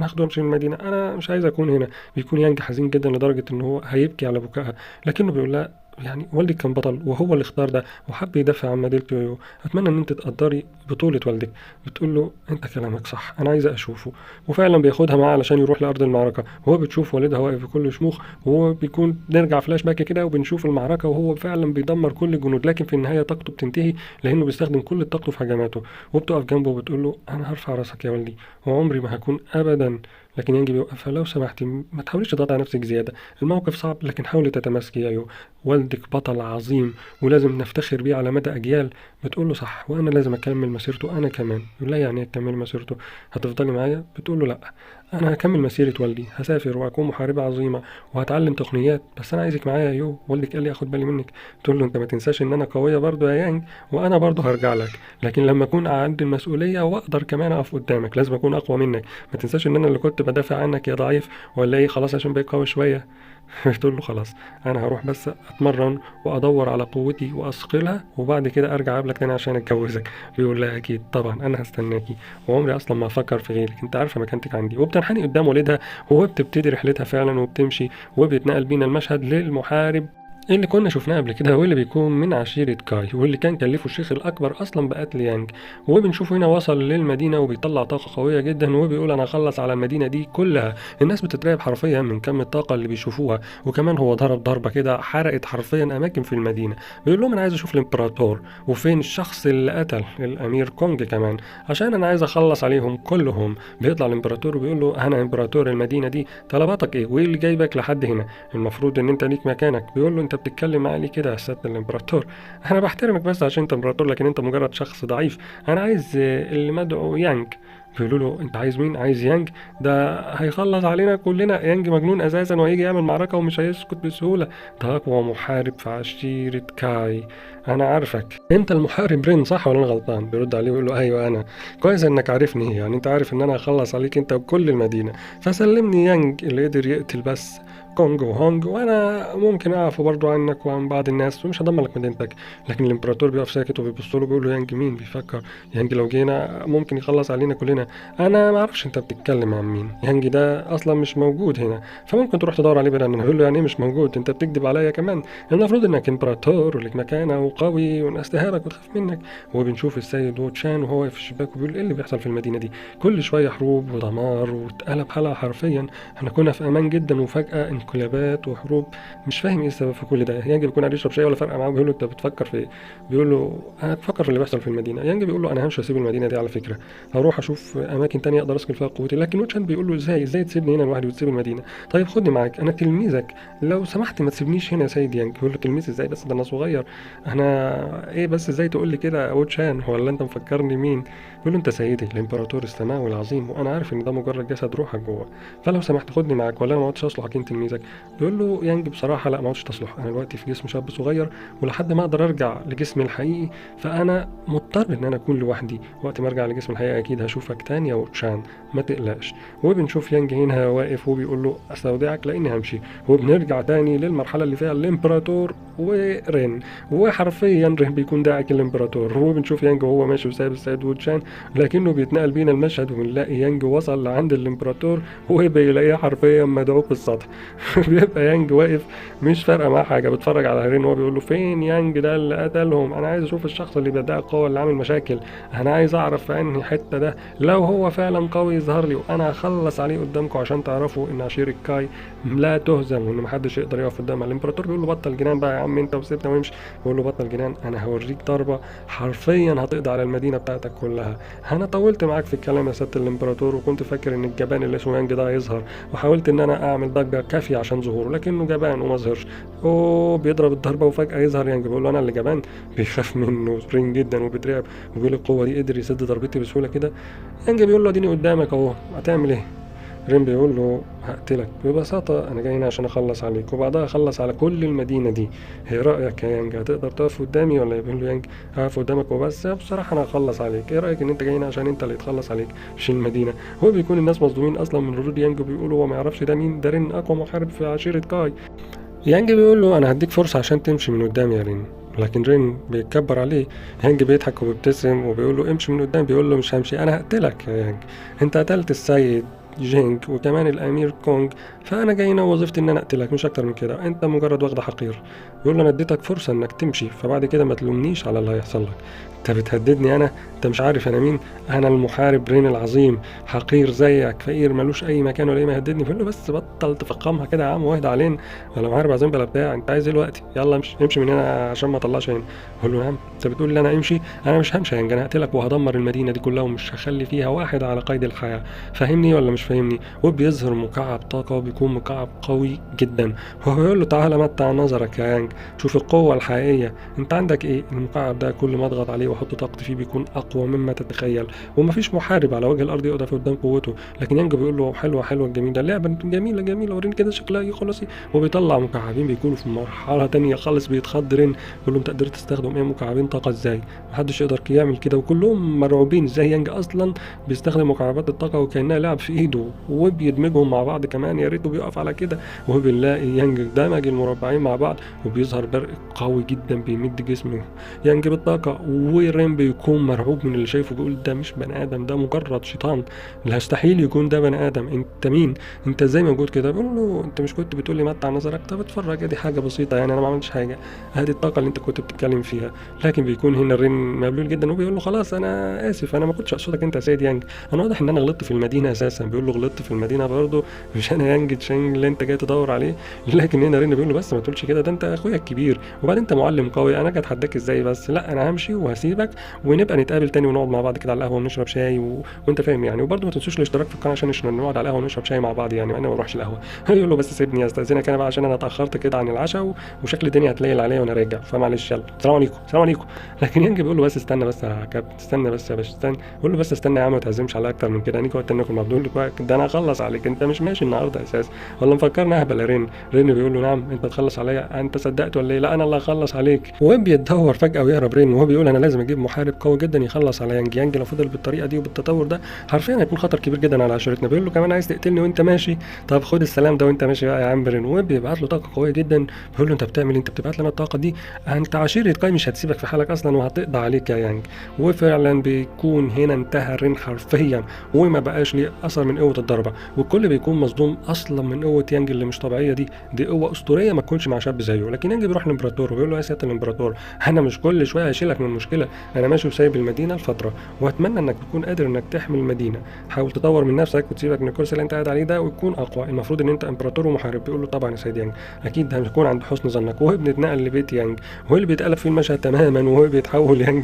هاخده وامشي من المدينة، انا مش عايز اكون هنا. بيكون يانج حزين جدا لدرجة ان هو هيبكي على بكائها، لكنه بيقول لها يعني والدك كان بطل وهو اللي اختار ده وحب يدافع عن مدينته يو، اتمنى ان انت تقدري بطولة والدك. بتقول له انت كلامك صح، انا عايزه اشوفه. وفعلا بياخدها معاه علشان يروح لارض المعركة، وهو بتشوف والدها واقف بكل شموخ، وهو بيكون نرجع فلاش باك كده وبنشوف المعركة وهو فعلا بيدمر كل الجنود، لكن في النهاية طاقته بتنتهي لانه بيستخدم كل طاقته في هجماته. وبتقف جنبه وبتقول له انا هرفع راسك يا والدي وعمري ما هكون ابدا. لكن يانج بيوقفها لو سمحتي ما تحاوليش تضغطي على نفسك زيادة، الموقف صعب لكن حاولي تتماسكي يا يو، والدك بطل عظيم ولازم نفتخر بيه على مدى اجيال. بتقول له صح وانا لازم اكمل مسيرته انا كمان. يقول لها يعني ايه تكمل مسيرته؟ هتفضلي معايا؟ بتقول له لا انا هكمل مسيره والدي، هسافر واكون محاربة عظيمة وهتعلم تقنيات، بس انا عايزك معايا يا يو، والدك قال لي اخد بالي منك. تقول له انت ما تنساش ان انا قوية برضو يا يانج وانا برضو هرجع لك، لكن لما اكون عند المسؤولية واقدر كمان اقف قدامك، لازم اكون اقوى منك، ما تنساش ان انا اللي كنت بدافع عنك يا ضعيف، ولا ايه خلاص عشان بقيت قوي شوية. بتقول له خلاص انا هروح بس اتمرن وادور على قوتي واثقلها وبعد كده ارجع اقابلك تاني عشان اتجوزك. بيقول لها اكيد طبعا انا هستناكي وعمري اصلا ما افكر في غيرك، انت عارفه مكانتك عندي. وبتنحني قدام والدها وبتبتدي رحلتها فعلا وبتمشي، وبيتنقل بينا المشهد للمحارب اللي كنا شفناه قبل كده واللي بيكون من عشيرة كاي واللي كان كلفه الشيخ الأكبر أصلا بقتل يانج. وبنشوفه هنا وصل للمدينة وبيطلع طاقة قوية جدا وبيقول أنا هخلص على المدينة دي كلها. الناس بتترعب حرفيا من كم الطاقة اللي بيشوفوها، وكمان هو ضرب ضربة كده حرقت حرفيا أماكن في المدينة. بيقول لهم أنا عايز أشوف الإمبراطور وفين الشخص اللي قتل الأمير كونج كمان عشان أنا عايز أخلص عليهم كلهم. بيطلع الإمبراطور وبيقول له أنا إمبراطور المدينة دي، طلباتك إيه وإيه اللي جايبك لحد هنا؟ المفروض إن أنت ليك مكانك. بيقول له انت بتتكلم معايا ليه كده يا سيادة الامبراطور؟ انا بحترمك بس عشان انت امبراطور، لكن انت مجرد شخص ضعيف. انا عايز اللي مدعو يانج. بيقولوا له انت عايز مين؟ عايز يانج؟ ده هيخلص علينا كلنا، يانج مجنون اساسا وهيجي يعمل معركة ومش هيسكت بسهولة، ده اقوى محارب في عشيره كاي، انا عارفك انت المحارب رين صح ولا انا غلطان؟ بيرد عليه ويقول له ايوه انا، كويس انك عارفني، يعني انت عارف ان انا هخلص عليك انت وكل المدينة، فسلمني يانج اللي قدر يقتل بس كونج وهونج، وانا ممكن اعفو برضو عنك وعن بعض الناس ومش هدمر لك مدينتك. لكن الامبراطور بيقف ساكت وبيبص له بيقول له يانج مين؟ بيفكر يانج لو جينا ممكن يخلص علينا كلنا، انا ما اعرفش انت بتتكلم عن مين، يانج ده اصلا مش موجود هنا، فممكن تروح تدور عليه بدل. بيقول له يعني ايه مش موجود؟ انت بتكذب عليا كمان، المفروض انك امبراطور ولك مكانه وقوي والناس تهابك وتخاف منك. وبنشوف السيد ووتشان وهو واقف في الشباك وبيقول ايه اللي بيحصل في المدينة دي؟ كل شوية حروب ودمار واتقلب حالها حرفيا، احنا كنا في امان جدا وفجاة انقلابات وحروب، مش فاهم ايه السبب في كل ده. يانج بيكون قاعد يشرب شاي ولا فارقه معاه، بيقول له انت بتفكر في ايه؟ بيقول له انا بفكر في اللي بيحصل في المدينة. يانج بيقول له انا همشي واسيب المدينة دي على فكرة، هروح اشوف اماكن تانية اقدر اسكن فيها قوتي. لكن ووتشان بيقول له ازاي تسيبني هنا لوحدي وتسيب المدينة؟ طيب خدني معاك، انا تلميذك، لو سمحت ما تسيبنيش هنا يا سيد يانج. بيقول له تلميذ ازاي بس، ده انا صغير، انا ايه بس ازاي تقول لي كده يا ووتشان، ولا انت مفكرني مين؟ بيقول له انت سيدي الامبراطور السماوي العظيم، وانا عارف ان ده مجرد جسد روحك جوه، فلو سمحت خدني معاك ولا انا ما عدتش اصلح اكين تلميذك. بيقول له يانج بصراحة لا ما عدتش تصلح، انا دلوقتي في جسم شاب صغير ولحد ما اقدر ارجع لجسمي الحقيقي فانا مضطر ان انا اكون لوحدي، وقت ما ارجع لجسمي الحقيقي اكيد هشوفك تاني يا ووتشان، ما تقلقش. وبنشوف يانج هنا واقف وبيقول له استودعك لاني همشي. وبنرجع تاني للمرحلة اللي فيها الامبراطور ورين، وحرفيا رين بيكون داعك الامبراطور. وبنشوف يانج وهو ماشي وسايب السيد ووتشان، لكنه بيتنقل بينا المشهد وبنلاقي يانج وصل لعند الامبراطور وبيلاقيه حرفيا مدعوك بالسطح. بيبقى يانج واقف مش فارقه معاه حاجة، بيتفرج على رين وهو بيقول له فين يانج ده اللي قتلهم؟ انا عايز اشوف الشخص اللي بيدعي القوة اللي عامل مشاكل، انا عايز اعرف في انهي حتة ده، لو هو فعلا قوي يظهر لي وانا هخلص عليه قدامكم عشان تعرفوا ان عشيره كاي لا تهزم وان محدش يقدر يقف قدامها. الامبراطور بيقول له بطل جنان بقى يا عم انت وسيبنا وامشي. بيقول له بطل جنان، انا هوريك ضربه حرفيا هتقضي على المدينة بتاعتك كلها. انا طولت معاك في الكلام يا سيادة الامبراطور، وكنت فاكر ان الجبان اللي اسمه يانج ده هيظهر، وحاولت ان انا اعمل ضجه كافيه عشان ظهوره، لكنه جبان وما ظهرش. اوه بيضرب الضربة وفجاة يظهر يانج، بيقول له انا اللي جبان. بيخاف منه رين جدا وبيترعب وبيقول القوة دي قدر يسد ضربتي بسهولة كده. يانج بيقول له اديني قدامك اهو، هتعمل ايه؟ رين بيقول له هقتلك ببساطة، أنا جاي هنا عشان أخلص عليك وبعدها أخلص على كل المدينة دي، إيه رأيك يا يانج هتقدر تقف قدامي ولا؟ يقول له يانج هقف قدامك وبس، بصراحة أنا هخلص عليك، إيه رأيك إن أنت جاي هنا عشان أنت اللي تخلص عليك مش المدينة. هو بيكون الناس مصدومين أصلا من ردود يانج وبيقولوا هو ما يعرفش ده مين، ده رين أقوى محارب في عشيرة كاي. يانج بيقول له أنا هديك فرصة عشان تمشي من قدامي يا رين، لكن رين بيتكبر عليه. يانج بيضحك وبيبتسم وبيقول له امشي من قدام، بيقول له مش همشي، أنا هقتلك يا يانج، أنت قتلت السيد جينج وكمان الامير كونج، فانا جاي هنا وظيفتي ان انا اقتلك مش اكتر من كده، انت مجرد واخده حقير. بيقول له انا اديتك فرصة انك تمشي، فبعد كده ما تلومنيش على اللي هيحصل لك، انت بتهددني انا، انت مش عارف انا مين، انا المحارب رين العظيم، حقير زيك فقير ملوش اي مكان ولا ايه ما يهددني. بيقول له بس بطل تفخمها كده يا عم واهدى علينا، ولا محارب عظيم بلا بتاع، انت عايز ايه دلوقتي؟ يلا امشي امشي من هنا عشان ما اطلعش هنا. بيقول له نعم انت بتقول لي انا امشي؟ انا مش همشي يا يانج، انا هقتلك وهدمر المدينة دي كلها ومش هخلي فيها واحد على قيد الحياة، فاهمني ولا مش فاهمني؟ وبيظهر مكعب طاقة وبيكون مكعب قوي جدا، وهو بيقول له تعالى متع نظرك يا يانج، شوف القوة الحقيقية، انت عندك ايه؟ المكعب ده كل ما اضغط عليه واحط طاقتي فيه بيكون اقوى مما تتخيل، ومفيش محارب على وجه الارض يقدر قدام قوته. لكن يانج بيقول له حلوة حلوة الجميلة، لعبه جميلة جميلة، وريني كده شكلها ايه خلاص. وبيطلع مكعبين بيكونوا في مرحلة تانية خالص، بيتخض رين، بيقول له انت قدرت تستخدم ايه مكعبين طاقة ازاي؟ محدش يقدر يعمل كده، وكلهم مرعوبين ازاي يانج اصلا بيستخدم مكعبات الطاقة وكانها لعب في ايده، وبيدمجهم مع بعض كمان، يا ريته بيقف على كده. وبنلاقي يانج دمج المربعين مع بعض وبيظهر برق قوي جدا بيمد جسمه يانج بالطاقة، ورين بيكون مرعوب من اللي شايفه، بيقول ده مش بني ادم، ده مجرد شيطان، لا يستحيل يكون ده بني ادم، انت مين؟ انت ازاي موجود كده؟ بيقول له انت مش كنت بتقول لي متع نظرك؟ طب اتفرج، دي حاجة بسيطة يعني، انا ما عملتش حاجة، هذه الطاقة اللي انت كنت بتتكلم فيها. لكن بيكون هنا رين مبلول جدا وبيقول له خلاص انا اسف، انا ما كنتش اقصدك انت يا سيد يانج، انا واضح ان انا غلطت في المدينة اساسا. بيقول له غلطت في المدينة برضه، مش انا يانج تشانج اللي انت جاي تدور عليه. لكن هنا رين بيقول له بس ما تقولش كده، ده انت اخويا الكبير، وبعدين انت معلم قوي، انا جاي اتحداك ازاي بس؟ لا انا همشي وهسيبك ونبقى نتقابل تاني ونقعد مع بعض كده على القهوة ونشرب شاي وانت فاهم يعني. وبرضه ما تنسوش الاشتراك في القناة عشان نقعد على القهوة ونشرب شاي مع بعض يعني، انا ما بروحش القهوة. يقول له بس سيبني استاذنك انا بقى عشان انا اتاخرت كده عن العشاء وشكل الدنيا هتليل عليا وانا راجع، فمعلش يلا السلام عليكم السلام عليكم. لكن يانج بيقول له بس استنى بس يا كابتن، استنى بس يا باشا استنى، بيقول له بس استنى يا عم ما تعزمش على اكتر من كده، هنيجي وقت ناكل مع بعض. بيقول له ده انا هخلص عليك، انت مش ماشي النهارده اساسا، ولا مفكرني اهبل يا رين؟ رين بيقول له نعم انت تخلص عليا، انت صدقت ولا ايه؟ لا انا اللي هخلص عليك. وبيتدهور فجاة ويهرب رين وهو بيقول انا لازم اجيب محارب قوي جدا يخلص على يانج. يانج لو فضل بالطريقة دي وبالتطور ده حرفيا هيكون خطر كبير جدا على عشيرتنا. بيقول له كمان عايز تقتلني وانت ماشي؟ طب خد السلام ده وانت ماشي بقى يا عم رين. وبيبعت له طاقة قوية جدا، بيقول له انت بتعمل ايه؟ انت بتبعت لنا الطاقة دي؟ انت عشيره كاي مش هتسيبك في حالك اصلا وهتقضي عليك يا يانج. وفعلا بيكون هنا انتهى رين حرفيا وما بقاش ليه اثر من قوة الضربة، والكل بيكون مصدوم اصلا من قوة يانج اللي مش طبيعية دي، دي قوة اسطورية ما تكونش مع شاب زيه. لكن يانج بيروح للامبراطور وبيقول له يا سيادة الامبراطور انا مش كل شوية هشيلك من المشكلة، انا ماشي وسايب المدينة لفترة، واتمنى انك تكون قادر انك تحمي المدينة، حاول تطور من نفسك وتسيبك من الكرسي اللي انت قاعد عليه ده وتكون اقوى، المفروض ان انت امبراطور ومحارب. بيقول له طبعا يا سيد يانج اكيد هنكون عند حسن ظنك. وهو بنتنقل لبيت يانج وهو اللي بيتقلب فيه المشهد تماما، وهو بيتحول يانج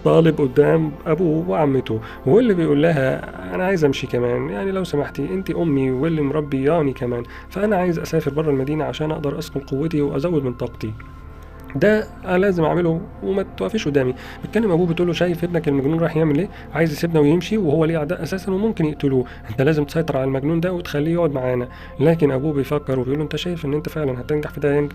طالب قدام ابوه وعمته، وهو اللي بيقول لها انا عايز امشي كمان، يعني لو سمحتي انت امي واللي مربياني كمان، فانا عايز اسافر بره المدينة عشان اقدر اسكن قوتي وازود من طاقتي، ده انا لازم اعمله وما توقفيش قدامي. بتكلم ابوه بتقول له شايف ابنك المجنون راح يعمل ايه؟ عايز يسيبنا ويمشي وهو ليه اعداء اساسا وممكن يقتلوه، انت لازم تسيطر على المجنون ده وتخليه يقعد معانا. لكن ابوه بيفكر وبيقول له انت شايف ان انت فعلا هتنجح في ده يا يانج؟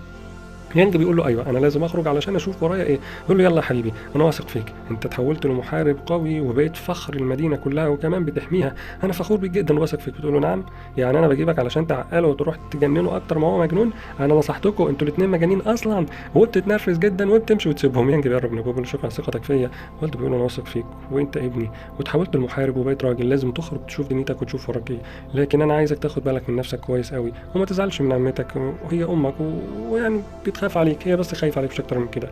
يانج بيقول له ايوه انا لازم اخرج علشان اشوف ورايا ايه. بيقول له يلا يا حبيبي انا واثق فيك، انت تحولت لمحارب قوي وبقيت فخر المدينة كلها وكمان بتحميها، انا فخور بيك جدا وواثق فيك. بتقول له نعم، يعني انا بجيبك علشان تعقله وتروح تجننه اكتر ما هو مجنون؟ انا نصحتكم انتوا الاثنين مجانين اصلا. وبتتنرفز جدا وبتمشي وتسيبهم. يانج بيقرب من ابوه بيقول له شكرا على ثقتك فيا. والده بيقول له انا واثق فيك وانت ابني وتحولت لمحارب وبقيت راجل، لازم تخرج تشوف دنيتك وتشوف وراك ايه، لكن انا عايزك تاخد بالك من نفسك كويس قوي وما تزعلش من عمتك وهي امك ويعني بتخاف عليك، هي بس خايفة عليك مش اكتر من كده.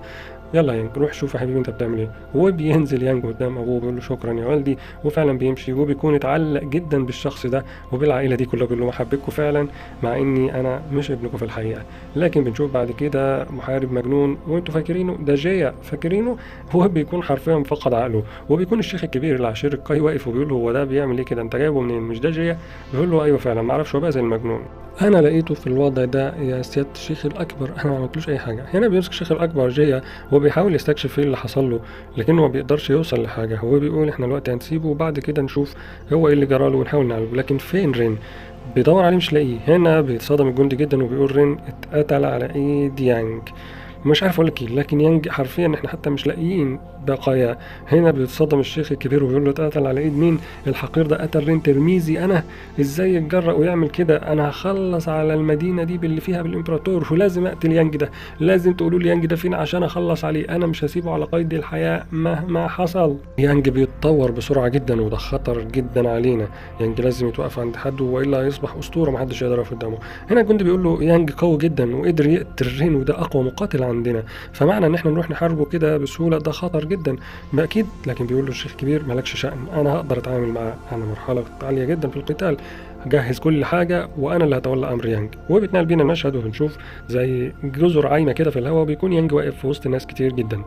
يلا يانج روح شوف يا حبيبي انت بتعمل ايه. وبينزل يانج قدام ابوه بيقول له شكرا يا والدي، وفعلا بيمشي وبيكون اتعلق جدا بالشخص ده وبالعائله دي كلها، بيقول له محبتكم فعلا مع اني انا مش ابنكم في الحقيقة. لكن بنشوف بعد كده محارب مجنون وانتوا فاكرينه ده جيا، فاكرينه هو بيكون حرفيا فقد عقله، وبيكون الشيخ الكبير اللي عشير القاي واقف وبيقول له هو ده بيعمل ايه كده؟ انت جايبه منين؟ مش ده جيا؟ بيقول له ايوه فعلا ما اعرفش هو بقى زي المجنون، انا لقيته في الوضع ده يا سيادة الشيخ الاكبر، انا ما عملتلوش اي حاجة. هنا بيمسك الشيخ الاكبر جيا وبيحاول يستكشف ايه اللي حصل له، لكنه ما بيقدرش يوصل لحاجة. هو بيقول احنا دلوقتي هنسيبه وبعد كده نشوف هو ايه اللي جراله ونحاول نعالجه، لكن فين رين؟ بيدور عليه مش لاقيه. هنا بيتصدم الجندي جدا وبيقول رين اتقتل على ايد يانج، مش عارف اقول لك ايه، لكن يانج حرفيا احنا حتى مش لاقيين بقايا. هنا بيتصدم الشيخ الكبير وبيقول له اتقتل على ايد مين؟ الحقير ده قتل رين ترميزي، انا ازاي يتجرأ ويعمل كده؟ انا هخلص على المدينة دي باللي فيها بالامبراطور، ولازم اقتل يانج ده، لازم تقولوا لي يانج ده فين عشان اخلص عليه، انا مش هسيبه على قيد الحياة مهما حصل. يانج بيتطور بسرعة جدا وده خطر جدا علينا، يانج لازم يتوقف عند حد والا هيصبح اسطورة محدش يقدر يقف قدامه. هنا الجندي بيقول له يانج قوي جدا وقدر يقتل رين وده اقوى مقاتل عندنا، فمعنى ان احنا نروح نحاربه كده بسهولة ده خطر جدا ما اكيد. لكن بيقول له الشيخ الكبير مالكش شأن، انا هقدر اتعامل معاه، انا مرحلة عالية جدا في القتال، جهز كل حاجة وانا اللي هتولى امر يانج. وبيتنقل بينا المشهد وبنشوف زي جزر عايمه كده في الهواء، وبيكون يانج واقف في وسط ناس كتير جدا،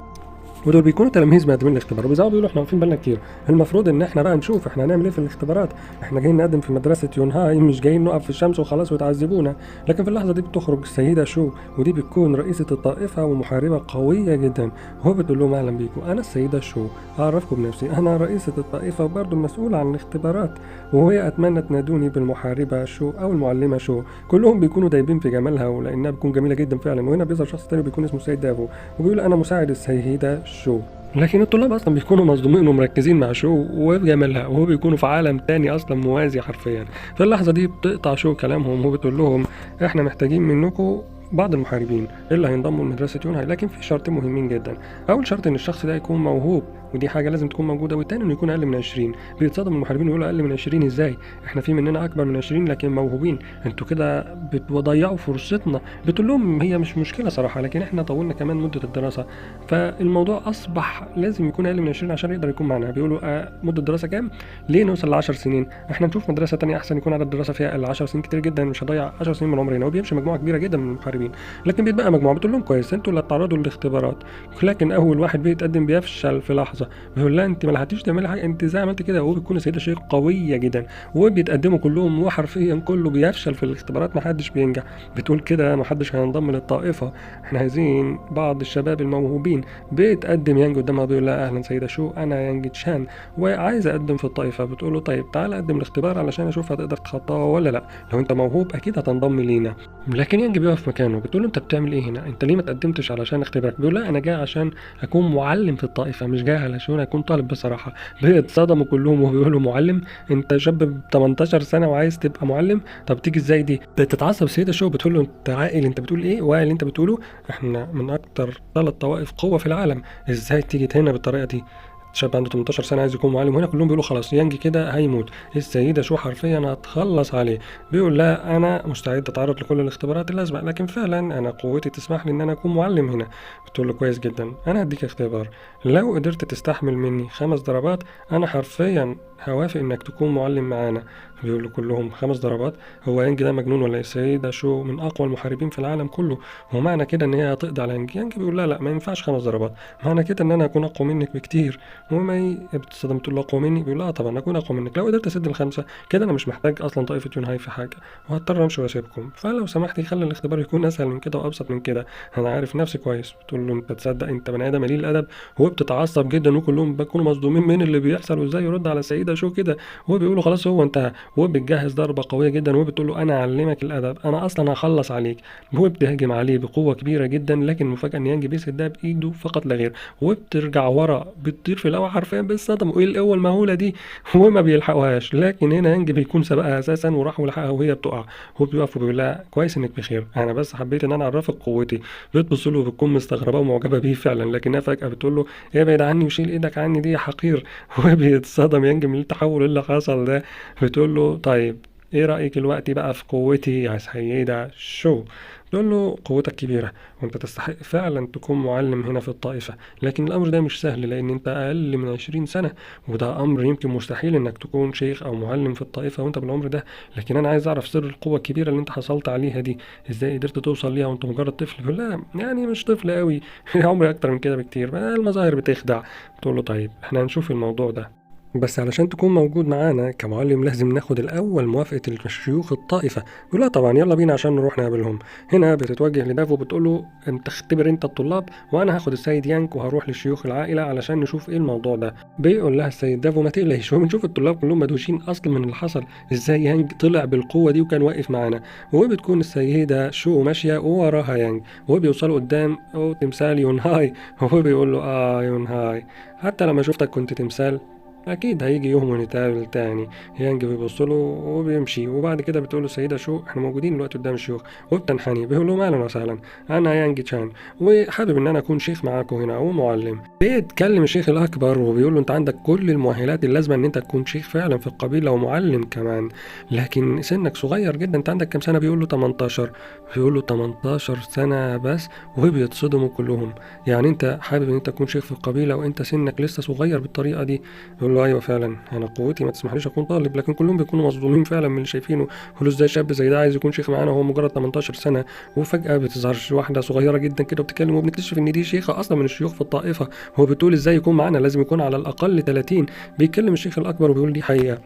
ودول بيكونوا تلاميذ مقدمين الاختبار، وبيزعقوا بيقولوا احنا واقفين بالنا كتير، المفروض ان احنا بقى نشوف احنا هنعمل ايه في الاختبارات، احنا جايين نقدم في مدرسه يونهاي مش جايين نقف في الشمس وخلاص وتعذبونا. لكن في اللحظة دي بتخرج السيدة شو، ودي بتكون رئيسه الطائفة ومحاربه قوية جدا، وهو بتقول لهم اهلا بيكم انا السيدة شو، اعرفكم بنفسي انا رئيسه الطائفة وبرضه المسؤولة عن الاختبارات، وهي اتمنى تنادوني بالمحاربه شو او المعلمة شو. كلهم بيكونوا دايبين في جمالها ولانها بتكون جميلة جدا فعلا. وهنا بيظهر شخص تاني بيكون اسمه السيد دافو وبيقول انا مساعد السيدة شو. لكن الطلاب اصلا بيكونوا مصدومين ومركزين مع شو وبجمالها، وهو بيكونوا في عالم تاني اصلا موازي حرفيا. في اللحظة دي بتقطع شو كلامهم وهو بتقول لهم احنا محتاجين منكم بعض المحاربين اللي هينضموا لمدرسة يونهاي، لكن في شرطين مهمين جدا. اول شرط ان الشخص ده يكون موهوب، ودي حاجة لازم تكون موجودة، والتاني انه يكون اقل من 20. بيتصدم المحاربين ويقولوا اقل من 20 ازاي؟ احنا في مننا اكبر من 20 لكن موهوبين، انتوا كده بتضيعوا فرصتنا. بتقول لهم هي مش مشكلة صراحة، لكن احنا طولنا كمان مده الدراسة، فالموضوع اصبح لازم يكون اقل من 20 عشان يقدر يكون معنا. بيقولوا مده الدراسة كام؟ ليه نوصل ل 10 سنين؟ احنا نشوف مدرسه ثانية احسن يكون عدد الدراسة فيها اقل، 10 سنين كتير جدا، مش هضيع 10 سنين من عمرنا. وبيمشي مجموعة كبيرة جدا من المحاربين، لكن بيتبقى مجموعة بتقول لهم كويس انتوا اللي هتتعرضوا للاختبارات، لكن اول واحد بيتقدم بيفشل في لحظة، بيقول لا انت ما لحقتيش تعملي حاجة، انت ازاي عملت كده؟ وهو بيكون السيدة شيء قوية جدا، وبيتقدموا كلهم وحرفيا كله بيفشل في الاختبارات، ما حدش بينجح. بتقول كده ما حدش هينضم للطائفه، احنا عايزين بعض الشباب الموهوبين. بيتقدم يانج قدامها بيقول لها اهلا سيده شو، انا يانج تشان وعايز اقدم في الطائفة. بتقول له طيب تعالى قدم الاختبار علشان اشوف هتقدر تتخطاه ولا لا، لو انت موهوب اكيد هتنضم لينا. لكن يانج بيقف مكانه، بتقول له انت بتعمل ايه هنا؟ انت ليه ما تقدمتش علشان اختبارك؟ بيقول لا انا جاي عشان اكون معلم في الطائفة، مش جاي علشان اكون طالب بصراحة. بيتصدموا كلهم وبيقولوا معلم؟ انت شاب ب 18 سنة وعايز تبقى معلم؟ طب تيجي ازاي دي؟ بتتعصب السيدة شو بتقول له انت عاقل؟ انت بتقول ايه؟ واعي انت بتقوله؟ احنا من اكتر 3 طوائف قوة في العالم، ازاي تيجي هنا بالطريقة دي؟ شاب عنده 18 سنة عايز يكون معلم. وهنا كلهم بيقولوا خلاص يانج كده هيموت، السيدة شو حرفيا هتخلص عليه. بيقول لا انا مستعد اتعرض لكل الاختبارات اللازمة، لكن فعلا انا قوتي تسمح لي ان انا اكون معلم هنا. بتقول له كويس جدا، انا هديك اختبار، لو قدرت تستحمل مني 5 ضربات انا حرفيا هوافق انك تكون معلم معانا. بيقول له كلهم 5 ضربات؟ هو يانج ده مجنون ولا ايه؟ السيدة شو من اقوى المحاربين في العالم كله، ومعنى كده ان هي هتقضي على يانج. يانج بيقول لا لا ما ينفعش 5 ضربات، معنى كده ان انا هكون اقوى منك بكتير. وما بتصدم تقول له اقوى مني؟ بيقول لها طبعا اكون اقوى منك، لو قدرت اسد ال5 كده انا مش محتاج اصلا طائفة يونهاي في حاجة، وهضطر امشي واسيبكم، فلو سمحتي خلي الاختبار يكون اسهل من كده وابسط من كده، انا عارف نفسي كويس. بتقول له انت تصدق انت بني ادم قليل الادب. هو بتتعصب جدا وكلهم بيكونوا مصدومين من اللي بيحصل وازاي يرد على السيدة شو كده. هو بيقول له خلاص هو انتهى، وهو بتجهز ضربه قوية جدا وبتقول له انا اعلمك الادب، انا اصلا هخلص عليك. هو بتهجم عليه بقوة كبيرة جدا، لكن المفاجاة ان يانج بيسدها بايده فقط لا غير، وبترجع ورا بتطير في الهواء حرفيا بالصدمة، وايه القوة المهوله دي؟ وما بيلحقوهاش. لكن هنا يانج بيكون سبقها اساسا وراح ولحقها وهي بتقع. هو بيقف وبيقول لها كويس انك بخير، انا بس حبيت ان انا اعرفك قوتي. بتبص له وبتكون مستغربه ومعجبه بيه فعلا، لكنها فجاة بتقول له ابعد عني وشيل ايدك عني دي يا حقير. وبيتصدم يانج من التحول اللي حصل ده. بتقول له طيب ايه رايك دلوقتي بقى في قوتي يا سيده شو؟ بتقول له قوتك كبيرة وانت تستحق فعلا تكون معلم هنا في الطائفة، لكن الامر ده مش سهل لان انت اقل من 20 سنة، وده امر يمكن مستحيل انك تكون شيخ او معلم في الطائفة وانت بالعمر ده. لكن انا عايز اعرف سر القوة الكبيرة اللي انت حصلت عليها دي، ازاي قدرت توصل ليها وانت مجرد طفل؟ لا يعني مش طفل قوي عمري اكتر من كده بكتير، المظاهر بتخدع. بتقول له طيب احنا هنشوف الموضوع ده، بس علشان تكون موجود معانا كمعلم لازم ناخد الاول موافقة الشيوخ الطائفة. بيقول لها طبعا يلا بينا عشان نروح نقابلهم. هنا بتتوجه لدافو بتقول له انت اختبر انت الطلاب وانا هاخد السيد يانج وهروح للشيوخ العائلة علشان نشوف ايه الموضوع ده. بيقول لها السيد دافو ما تقلقش، وبنشوف الطلاب كلهم مدهوشين اصلا من اللي حصل، ازاي يانج طلع بالقوة دي وكان واقف معانا. وبتكون السيدة شو ماشية ووراها يانج، وبيوصلوا قدام تمثال يونهاي، وهو بيقول له يونهاي حتى لما شفتك كنت تمثال، اكيد هيجي يوم ونتقابل تاني. يانج بيبص له وبيمشي. وبعد كده بتقول له السيدة شو احنا موجودين دلوقتي قدام الشيوخ، وبتنحني بيقول لهم اهلا وسهلا انا يانج تشان وحابب ان انا اكون شيخ معاكم هنا ومعلم. بيتكلم الشيخ الاكبر وبيقول له انت عندك كل المؤهلات اللازمة ان انت تكون شيخ فعلا في القبيلة ومعلم كمان، لكن سنك صغير جدا، انت عندك كام سنة؟ بيقول له 18. بيقول له 18 سنة بس؟ وبيتصدموا كلهم، يعني انت حابب ان انت تكون شيخ في القبيلة وانت سنك لسه صغير بالطريقة دي؟ بيقول له ايوه فعلا انا قوتي ما تسمحليش اكون طالب. لكن كلهم بيكونوا مصدومين فعلا من اللي شايفينه، بيقولوا ازاي شاب زي ده عايز يكون شيخ معانا وهو مجرد 18 سنة؟ وفجاة بتظهر واحدة صغيرة جدا كده وبتتكلم، وبنكتشف ان دي شيخه اصلا من الشيوخ في الطائفة، هو بتقول ازاي يكون معانا لازم يكون على الاقل 30. بيتكلم الشيخ الاكبر وبيقول دي حقيقة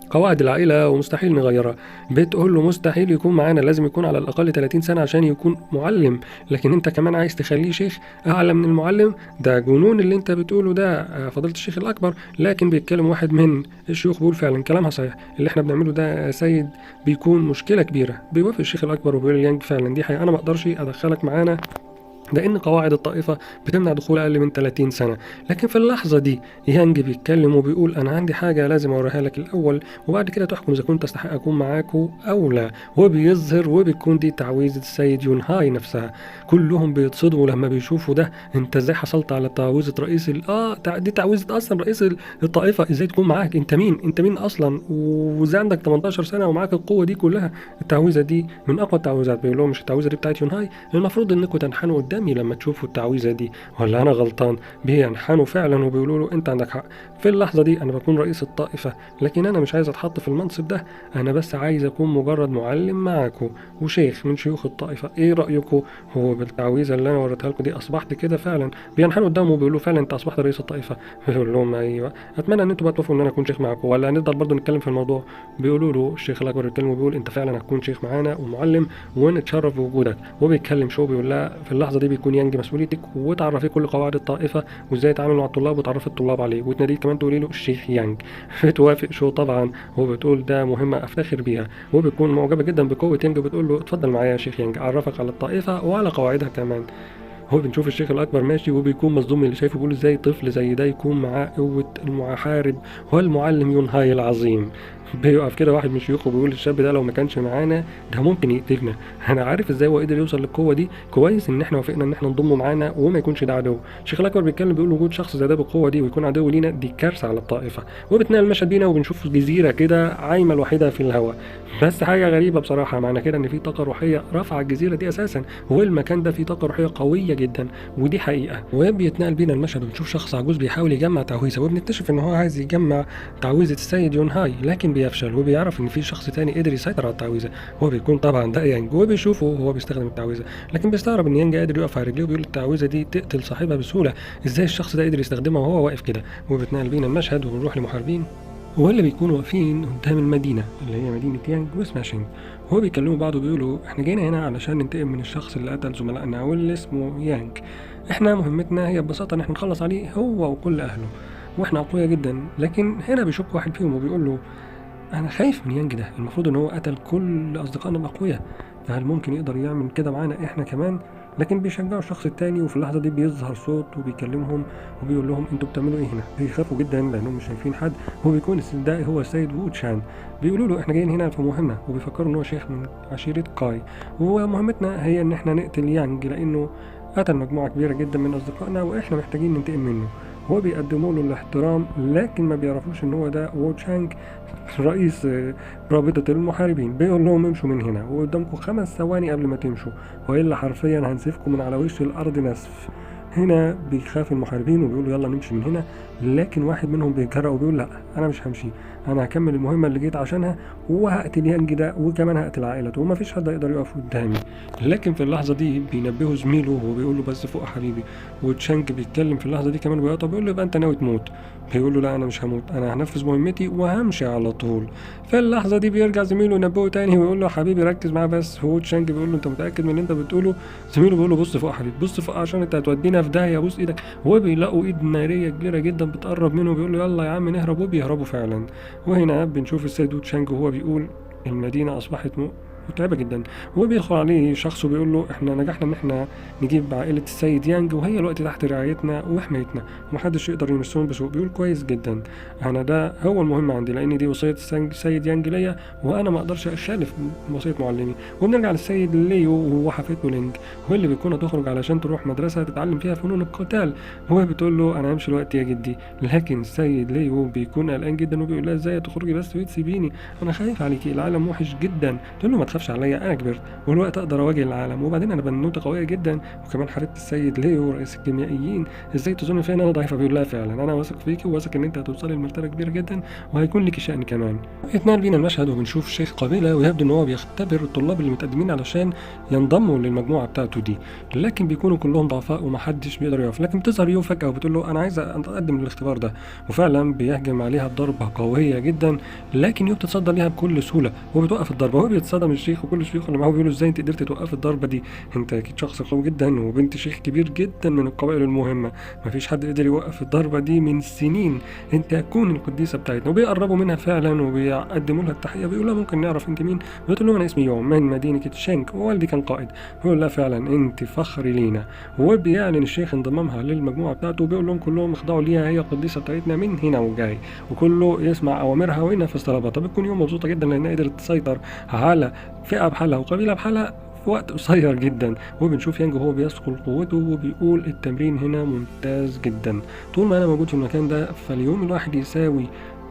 قواعد العائلة ومستحيل نغيرها. بتقول له مستحيل يكون معانا لازم يكون على الأقل 30 سنة عشان يكون معلم، لكن انت كمان عايز تخليه شيخ أعلى من المعلم، ده جنون اللي انت بتقوله ده فضيلة الشيخ الأكبر. لكن بيتكلم واحد من الشيوخ بيقول فعلا كلامها صحيح، اللي احنا بنعمله ده سيد بيكون مشكلة كبيرة. بيوافق الشيخ الأكبر وبيقول ليانج فعلا دي حقيقة، أنا ما أقدرش أدخلك معانا لأن قواعد الطائفة بتمنع دخول أقل من 30 سنة. لكن في اللحظة دي يانج بيتكلم وبيقول أنا عندي حاجة لازم أوريها لك الأول وبعد كده تحكم إذا كنت أستحق أكون معاكو أو لا. وبيظهر وبيكون دي تعويذة السيد يونهاي نفسها. كلهم بيتصدموا لما بيشوفوا ده، أنت إزاي حصلت على تعويذة رئيس دي تعويذة أصلا رئيس الطائفة، إزاي تكون معاك؟ أنت مين؟ أنت مين أصلا؟ وإزاي عندك 18 سنة ومعاك القوة دي كلها؟ التعويذة دي من أقوى التعويذات. بيقول لهم مش التعويذة دي بتاعت يونهاي، المفروض إنكم تنحنوا قدامي لما تشوفوا التعويذه دي، ولا انا غلطان؟ بينحنوا فعلا وبيقولوا له انت عندك حق، في اللحظة دي انا بكون رئيس الطائفة، لكن انا مش عايز اتحط في المنصب ده، انا بس عايز اكون مجرد معلم معاكم وشيخ من شيوخ الطائفة، ايه رايكم؟ هو بالتعويذه اللي انا وريتها لكم دي اصبحت كده فعلا. بينحنوا قدامه وبيقولوا فعلا انت اصبحت رئيس الطائفة. بيقول لهم ايوه، اتمنى ان انتوا بقى توافقوا ان انا اكون شيخ معاكم، ولا هنفضل برضه نتكلم في الموضوع؟ بيقولوا له الشيخ الاكبر بيتكلم وبيقول انت فعلا هتكون شيخ معانا ومعلم ونتشرف بوجودك. وبيتكلم شو بيقول لها في اللحظة دي بيكون يانج مسؤوليتك وتعرفيه كل قواعد الطائفة وازاي يتعامل مع الطلاب وتعرفي الطلاب عليه، وتناديه كمان تقولي له الشيخ يانج. بتوافق شو طبعا وبتقول ده مهمة افتخر بيها، وبتكون معجبه جدا بقوة يانج وبتقول له اتفضل معايا يا شيخ يانج اعرفك على الطائفة وعلى قواعدها كمان. هو بنشوف الشيخ الاكبر ماشي وبيكون مصدوم من اللي شايفه، بيقول ازاي طفل زي ده يكون معاه قوة المحارب والمعلم يونهاي العظيم. بيقف كده واحد من شيوخه بيقول الشاب ده لو ما كانش معانا ده ممكن يقتلنا، انا عارف ازاي هو قدر يوصل للقوة دي، كويس ان احنا وافقنا ان احنا نضمه معانا وما يكونش ده عدو. الشيخ الاكبر بيتكلم بيقول وجود شخص زي ده بالقوة دي ويكون عدو لينا دي كارثة على الطائفة. وبتنقل المشهد بينا وبنشوف جزيرة كده عايمه الوحيدة في الهواء، بس حاجة غريبة بصراحة، معنى كده ان في طاقة روحية رافعه الجزيرة دي اساسا، والمكان ده فيه طاقة روحية قوية جدا ودي حقيقة. وبيتنقل بينا المشهد وبنشوف شخص عجوز بيحاول يجمع تعويذه، وبنكتشف ان هو عايز يجمع تعويذه السيد يونهاي، لكن بيفشل وبيعرف ان في شخص تاني قدر يسيطر على التعويذه، هو بيكون طبعا ده يانج، وبيشوفه وهو بيستخدم التعويذه، لكن بيستغرب ان يانج قادر يقف على رجليه وبيقول التعويذه دي تقتل صاحبها بسهولة، ازاي الشخص ده قدر يستخدمها وهو واقف كده. وبتنقل بينا المشهد وبنروح لمحاربين واللي بيكونوا واقفين قدام المدينة اللي هي مدينة يانج واسمها شينج، وهو بيكلموا بعض وبيقولوا احنا جينا هنا علشان ننتقم من الشخص اللي قتل زملائنا واللي اسمه يانج، احنا مهمتنا هي ببساطة ان احنا نخلص عليه هو وكل اهله واحنا اقوياء جدا. لكن هنا بيشك واحد فيهم وبيقول له انا خايف من يانج ده، المفروض ان هو قتل كل اصدقائنا الاقوياء، فهل ممكن يقدر يعمل كده معانا احنا كمان؟ لكن بيشجعوا الشخص التاني، وفي اللحظة دي بيظهر صوت وبيكلمهم وبيقول لهم انتوا بتعملوا ايه هنا؟ بيخافوا جدا لانهم مش شايفين حد، هو بيكون ده هو السيد وو تشان. بيقولوا له احنا جايين هنا في مهمة، وبيفكروا ان هو شيخ من عشيره كاي، ومهمتنا هي ان احنا نقتل يانج لانه قتل مجموعة كبيرة جدا من اصدقائنا واحنا محتاجين ننتقم منه. هو بيقدموا له الاحترام، لكن ما بيعرفوش ان هو ده وو تشانج رئيس رابطة المحاربين. بيقول لهم امشوا من هنا وقدامكم 5 ثواني قبل ما تمشوا، والا حرفيا هنسفكم من على وش الارض نسف. هنا بيخاف المحاربين وبيقولوا يلا نمشي من هنا، لكن واحد منهم بيتجرأ وبيقول لا انا مش همشي، انا هكمل المهمة اللي جيت عشانها وهقتل يانج ده وكمان هقتل عائلته ومفيش حد هيقدر يقف قدامي. لكن في اللحظة دي بينبهه زميله وبيقول له بس فوق حبيبي، وتشانج بيتكلم في اللحظة دي كمان وبيقطع بيقول له يبقى انت ناوي تموت؟ بيقول له لا انا مش هموت، انا هنفذ مهمتي وهمشي على طول. في اللحظة دي بيرجع زميله ينبهه تاني ويقول له حبيبي ركز معاه بس. هو تشانج بيقول له انت متاكد من اللي انت بتقوله؟ زميله بيقول له بص فوق حبيبي، بص فوق عشان انت هتودينا في داهية، بص ايدك. وبيلاقوا ايد نارية كبيرة جدا بتقرب منه وبيقول له يلا يا عم نهرب، وبيهربوا فعلا. وهنا بنشوف السيد تشانج وهو بيقول المدينة اصبحت متعبة جدا، وبيدخل عليه شخص وبيقول له احنا نجحنا ان احنا نجيب عائلة السيد يانج وهي الوقت تحت رعايتنا وحمايتنا ومحدش يقدر يمسهم بسوء. بيقول كويس جدا، انا ده هو المهم عندي لان دي وصية السيد يانج ليا وانا ما اقدرش اخالف وصية معلمي. وبنرجع للسيد ليو وحفيدته لينج، واللي بيكون هتخرج علشان تروح مدرسه تتعلم فيها فنون القتال. هو بتقول له انا همشي الوقت يا جدي، لكن السيد ليو بيكون قلقان جدا وبيقول لها ازاي تخرجي بس وتسيبيني، انا خايف عليكي، العالم وحش جدا. تقول له ما تخافش عليا، انا كبرت والوقت اقدر اواجه العالم، وبعدين انا بنوته قوية جدا، وكمان حبيبه السيد ليو رئيس الكيميائيين، ازاي تظن فيا ان انا ضعيفة؟ بيقول لها فعلا انا واثق فيكي وواثق ان انت هتوصلي لمرتبه كبيرة جدا وهيكون لك شأن كمان. اتنقل بينا المشهد وبنشوف شيخ قبيلة، ويبدو ان هو بيختبر الطلاب اللي متقدمين علشان ينضموا للمجموعة بتاعته دي، لكن بيكونوا كلهم ضعفاء ومحدش بيقدر يقف. لكن بتظهر يو فجاة وبتقول له انا عايزه اتقدم للاختبار ده، وفعلا بيهجم عليها بضربه قوية جدا، لكن يو بتتصدى ليها بكل سهولة وبتوقف الضربة. وهو بيتصدم الشيخ وكل الشيوخ اللي معاه بيقولوا ازاي انت قدرت توقف الضربة دي، انت اكيد شخص قوي جدا وبنت شيخ كبير جدا من القبائل المهمة، مفيش حد قدر يوقف الضربة دي من سنين، انت هتكون القديسه بتاعتنا. وبيقربوا منها فعلا وبيقدموا لها التحية، بيقولوا لها ممكن نعرف انت مين؟ بتقول لهم انا اسمي يوم من مدينة تشانك ووالدي كان قائد. بيقول لها فعلا انت فخر لينا. وبيعلن الشيخ انضمامها للمجموعة بتاعته وبيقول لهم كلهم اخضعوا ليها، هي القديسه بتاعتنا من هنا وجاي، وكله يسمع اوامرها وينفذ طلباتها. بتكون يوم مبسوطة جدا لانها قدرت تسيطر على فئة بحالها وقبيله بحالها في وقت قصير جدا. وبنشوف يانج وهو بيصقل قوته وبيقول التمرين هنا ممتاز جدا، طول ما انا موجود في المكان ده فاليوم الواحد يساوي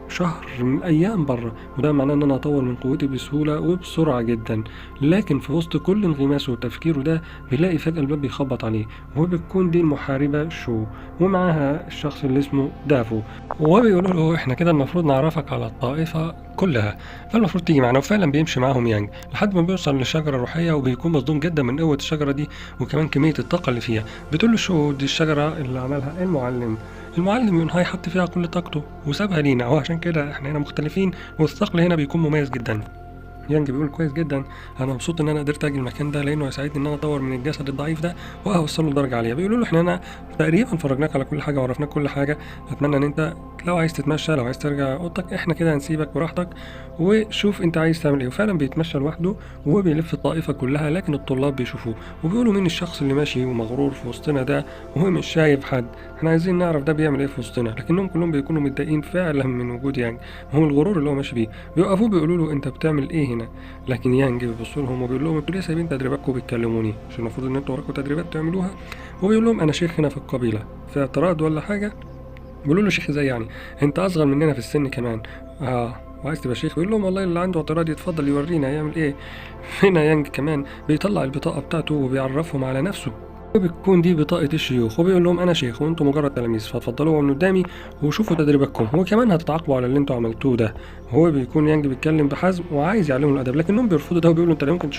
شهر من ايام بره، وده معناه ان انا اطور من قوتي بسهولة وبسرعة جدا. لكن في وسط كل انغماسه وتفكيره ده بيلاقي فجاة الباب بيخبط عليه، وبتكون دي المحاربة شو ومعاها الشخص اللي اسمه دافو، وبيقولوا له احنا كده المفروض نعرفك على الطائفة كلها، فالمفروض تيجي معانا. وفعلا بيمشي معاهم يانج لحد ما بيوصل للشجره الروحية، وبيكون مصدوم جدا من قوة الشجرة دي وكمان كمية الطاقة اللي فيها. بتقول له شو دي الشجرة اللي عملها المعلم يونهاي حط فيها كل طاقته وسابها لينا، وعشان كده احنا هنا مختلفين والثقل هنا بيكون مميز جدا. يانج بيقول كويس جدا، انا مبسوط ان انا قدرت اجي المكان ده لانه هيساعدني ان انا اطور من الجسد الضعيف ده واوصله لدرجة عالية. بيقولوا له احنا هنا تقريبا فرجناك على كل حاجة وعرفناك كل حاجة، اتمنى ان انت لو عايز تتمشى لو عايز ترجع اوضتك احنا كده هنسيبك براحتك وشوف انت عايز تعمل ايه. وفعلا بيتمشى لوحده وبيلف الطائفة كلها، لكن الطلاب بيشوفوه وبيقولوا مين الشخص اللي ماشي ومغرور في وسطنا ده وهو مش شايف حد، احنا عايزين نعرف ده بيعمل ايه في وسطنا. لكنهم كلهم بيكونوا متضايقين فعلا من وجود يانج وهو الغرور اللي هو ماشي بيه. بيوقفوه بيقولوا له انت بتعمل ايه هنا؟ لكن يانج بيبص لهم وبيقول لهم انتوا ليه سايبين تدريباتكم وبتكلموني؟ مش المفروض ان انتوا وراكم تدريبات تعملوها؟ وبيقول لهم انا شيخ هنا في القبيلة، في اعتراض ولا حاجة؟ بيقولوا له شيخ ازاي يعني؟ انت اصغر مننا في السن كمان، وعايز تبقى شيخ؟ بيقول لهم والله اللي عنده اعتراض يتفضل يورينا هيعمل ايه. هنا يانج كمان بيطلع البطاقة بتاعته وبيعرفهم على نفسه، وبتكون دي بطاقة الشيوخ، وبيقول لهم أنا شيخ وأنتم مجرد تلاميذ، فاتفضلوا من قدامي وشوفوا تدريباتكم، وكمان هتتعاقبوا على اللي أنتم عملتوه ده. هو بيكون يانج بيتكلم بحزم وعايز يعلمهم الأدب، لكنهم بيرفضوا ده وبيقولوا أنت لا يمكن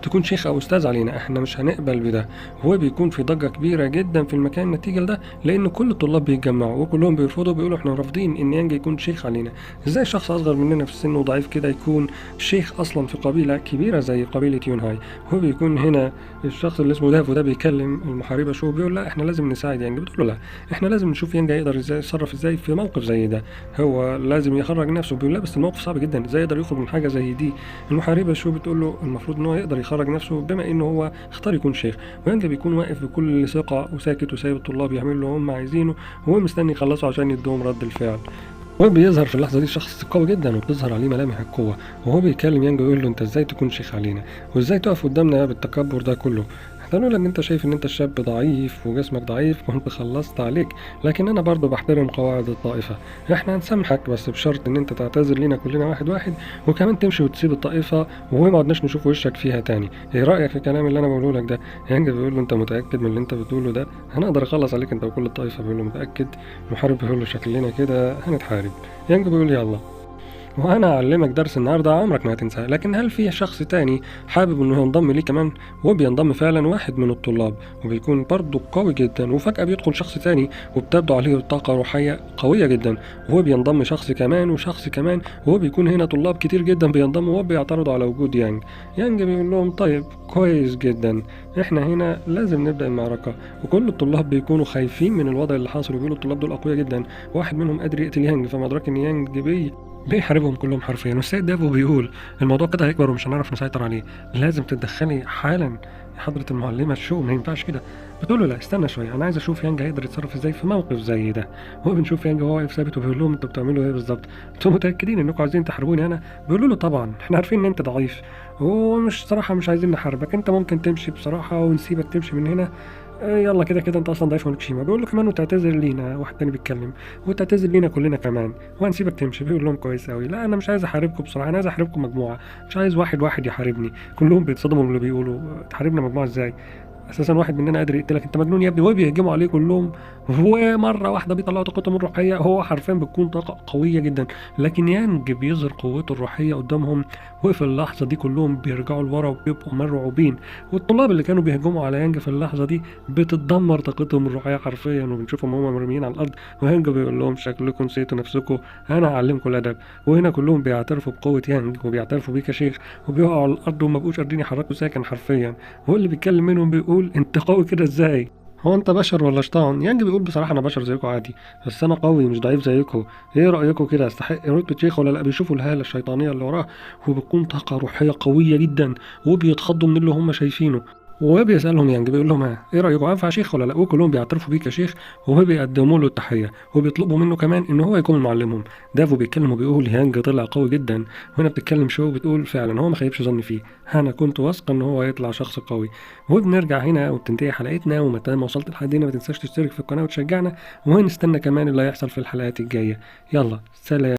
تكون شيخ أو أستاذ علينا، إحنا مش هنقبل بده. هو بيكون في ضجة كبيرة جدا في المكان نتيجة لده، لأن كل الطلاب بيتجمعوا وكلهم بيرفضوا، بيقولوا إحنا رافضين إن يانج يكون شيخ علينا، إزاي شخص أصغر مننا في السن وضعيف كده يكون شيخ أصلا في قبيلة كبيرة زي قبيلة يونهاي. هو بيكون هنا الشخص اللي اسمه دافو ده بيكلم المحاربة شو، بيقول لا احنا لازم نساعد يانج. بتقول له لا احنا لازم نشوف يانج هيقدر ازاي يتصرف ازاي في موقف زي ده، هو لازم يخرج نفسه. بيقول لا بس الموقف صعب جدا، ازاي يقدر يخرج من حاجة زي دي؟ المحاربة شو بتقول له المفروض ان هو يقدر يخرج نفسه بما انه هو اختار يكون شيخ. ويانج بيكون واقف بكل ثقة وساكت وسايب الطلاب يعملوا اللي هم عايزينه، وهو مستني يخلصوا عشان يدوهم رد الفعل. وبيظهر في اللحظة دي شخص قوي جدا وبتظهر عليه ملامح القوة، وهو بيكلم يانج ويقول له انت ازاي تكون شيخ علينا وازاي تقف قدامنا بالتكبر ده كله؟ احنا لولا ان انت شايف ان انت شاب ضعيف وجسمك ضعيف كنت خلصت عليك، لكن انا برضو بحترم قواعد الطائفة، احنا هنسامحك بس بشرط ان انت تعتذر لينا كلنا واحد واحد، وكمان تمشي وتسيب الطائفة وما عدناش نشوف وشك فيها تاني. ايه رأيك في الكلام اللي انا بقوله لك ده؟ يانج بيقول له انت متأكد من اللي انت بتقوله ده؟ هنقدر اخلص عليك انت وكل الطائفة. بيقول له متأكد. المحارب بيقول له شكلنا كده هنتحارب. يانج بيقول يلا وانا اعلمك درس النهارده عمرك ما هتنساه. لكن هل في شخص تاني حابب انه ينضم ليه كمان؟ وبينضم فعلا واحد من الطلاب وبيكون برضه قوي جدا، وفجأة بيدخل شخص تاني وبتبدو عليه طاقة روحية قوية جدا، وهو بينضم شخص كمان وشخص كمان، وهو بيكون هنا طلاب كتير جدا بينضموا وبيعترضوا على وجود يانج. يانج بيقول لهم طيب كويس جدا، احنا هنا لازم نبدأ المعركة. وكل الطلاب بيكونوا خايفين من الوضع اللي حاصل، وبيقولوا الطلاب دول اقوياء جدا، واحد منهم قادر يقتل يانج، فما ادراك ان يانج بيحاربهم كلهم حرفيا. والسيد دافو بيقول الموضوع كده هيكبر ومش هنعرف نسيطر عليه، لازم تتدخلي حالا يا حضرة المعلمة شو، ما ينفعش كده. بتقول له لا استنى شوية، انا عايز اشوف يانج هيقدر يتصرف ازاي في موقف زي ده. هو بنشوف يانج وهو واقف ثابت وبيقول لهم انتوا بتعملوا ايه بالظبط؟ انتوا متاكدين انكم عايزين تحاربوني انا؟ بيقولوا له طبعا احنا عارفين ان انت ضعيف ومش صراحة مش عايزين نحاربك، انت ممكن تمشي بصراحة ونسيبك تمشي من هنا، يلا كده كده انت اصلا ضعيف ومالكش قيمة. بيقول له كمان وتعتذر لينا، واحد تاني بيتكلم، وتعتذر لينا كلنا كمان وهنسيبك تمشي. بيقول لهم كويس قوي، لا انا مش عايز احاربكم بصراحة، انا عايز احاربكم مجموعة، مش عايز واحد واحد يحاربني. كلهم بيتصدموا من اللي بيقولوا، تحاربنا مجموعة ازاي؟ اساسا واحد مننا قادر يقتلك، انت مجنون يا ابني. وبيهجموا عليه كلهم، ومرة واحدة بيطلعوا طاقتهم الروحية، هو حرفيا بتكون طاقة قوية جدا، لكن يانج بيظهر قوته الروحية قدامهم، وفي اللحظة دي كلهم بيرجعوا لورا وبيبقوا مرعوبين. والطلاب اللي كانوا بيهجموا على يانج في اللحظة دي بتتدمر طاقتهم الروحية حرفيا، وبنشوفهم هم مرميين على الارض، ويانج بيقول لهم شكلكم نسيتوا نفسكم، انا هعلمكم الادب. وهنا كلهم بيعترفوا بقوة يانج وبيعترفوا بيه كشيخ، وبيقعوا على الارض وما بقوش قادرين يحركوا ساكن حرفيا. هو اللي بيتكلم منهم بيقول انت قوي كده ازاي؟ هو انت بشر ولا شيطان؟ يانج بيقول بصراحة انا بشر زيكم عادي، بس انا قوي مش ضعيف زيكم، ايه رايكم كده استحق رتبه شيخ ولا لا؟ بيشوفوا الهالة الشيطانية اللي وراه، وبتكون طاقة روحية قوية جدا، وبيتخضوا من اللي هم شايفينه. وبيسالهم يانج بيقول لهم ها ايه رايكم انفع شيخ ولا لا؟ وكلهم بيعترفوا بيه كشيخ، وهو بيقدموا له التحية، وبيطلبوا منه كمان ان هو يكون معلمهم. دافو بيتكلم وبيقول يانج طلع قوي جدا. وهنا بتتكلم شو بتقول فعلا هو ما خيبش ظني فيه، انا كنت واثقة ان هو هيطلع شخص قوي. وبنرجع هنا وبتنتهي حلقتنا، ومتى ما وصلت لحد هنا ما تنساش تشترك في القناة وتشجعنا، وهنستنى كمان اللي هيحصل في الحلقات الجاية. يلا سلام.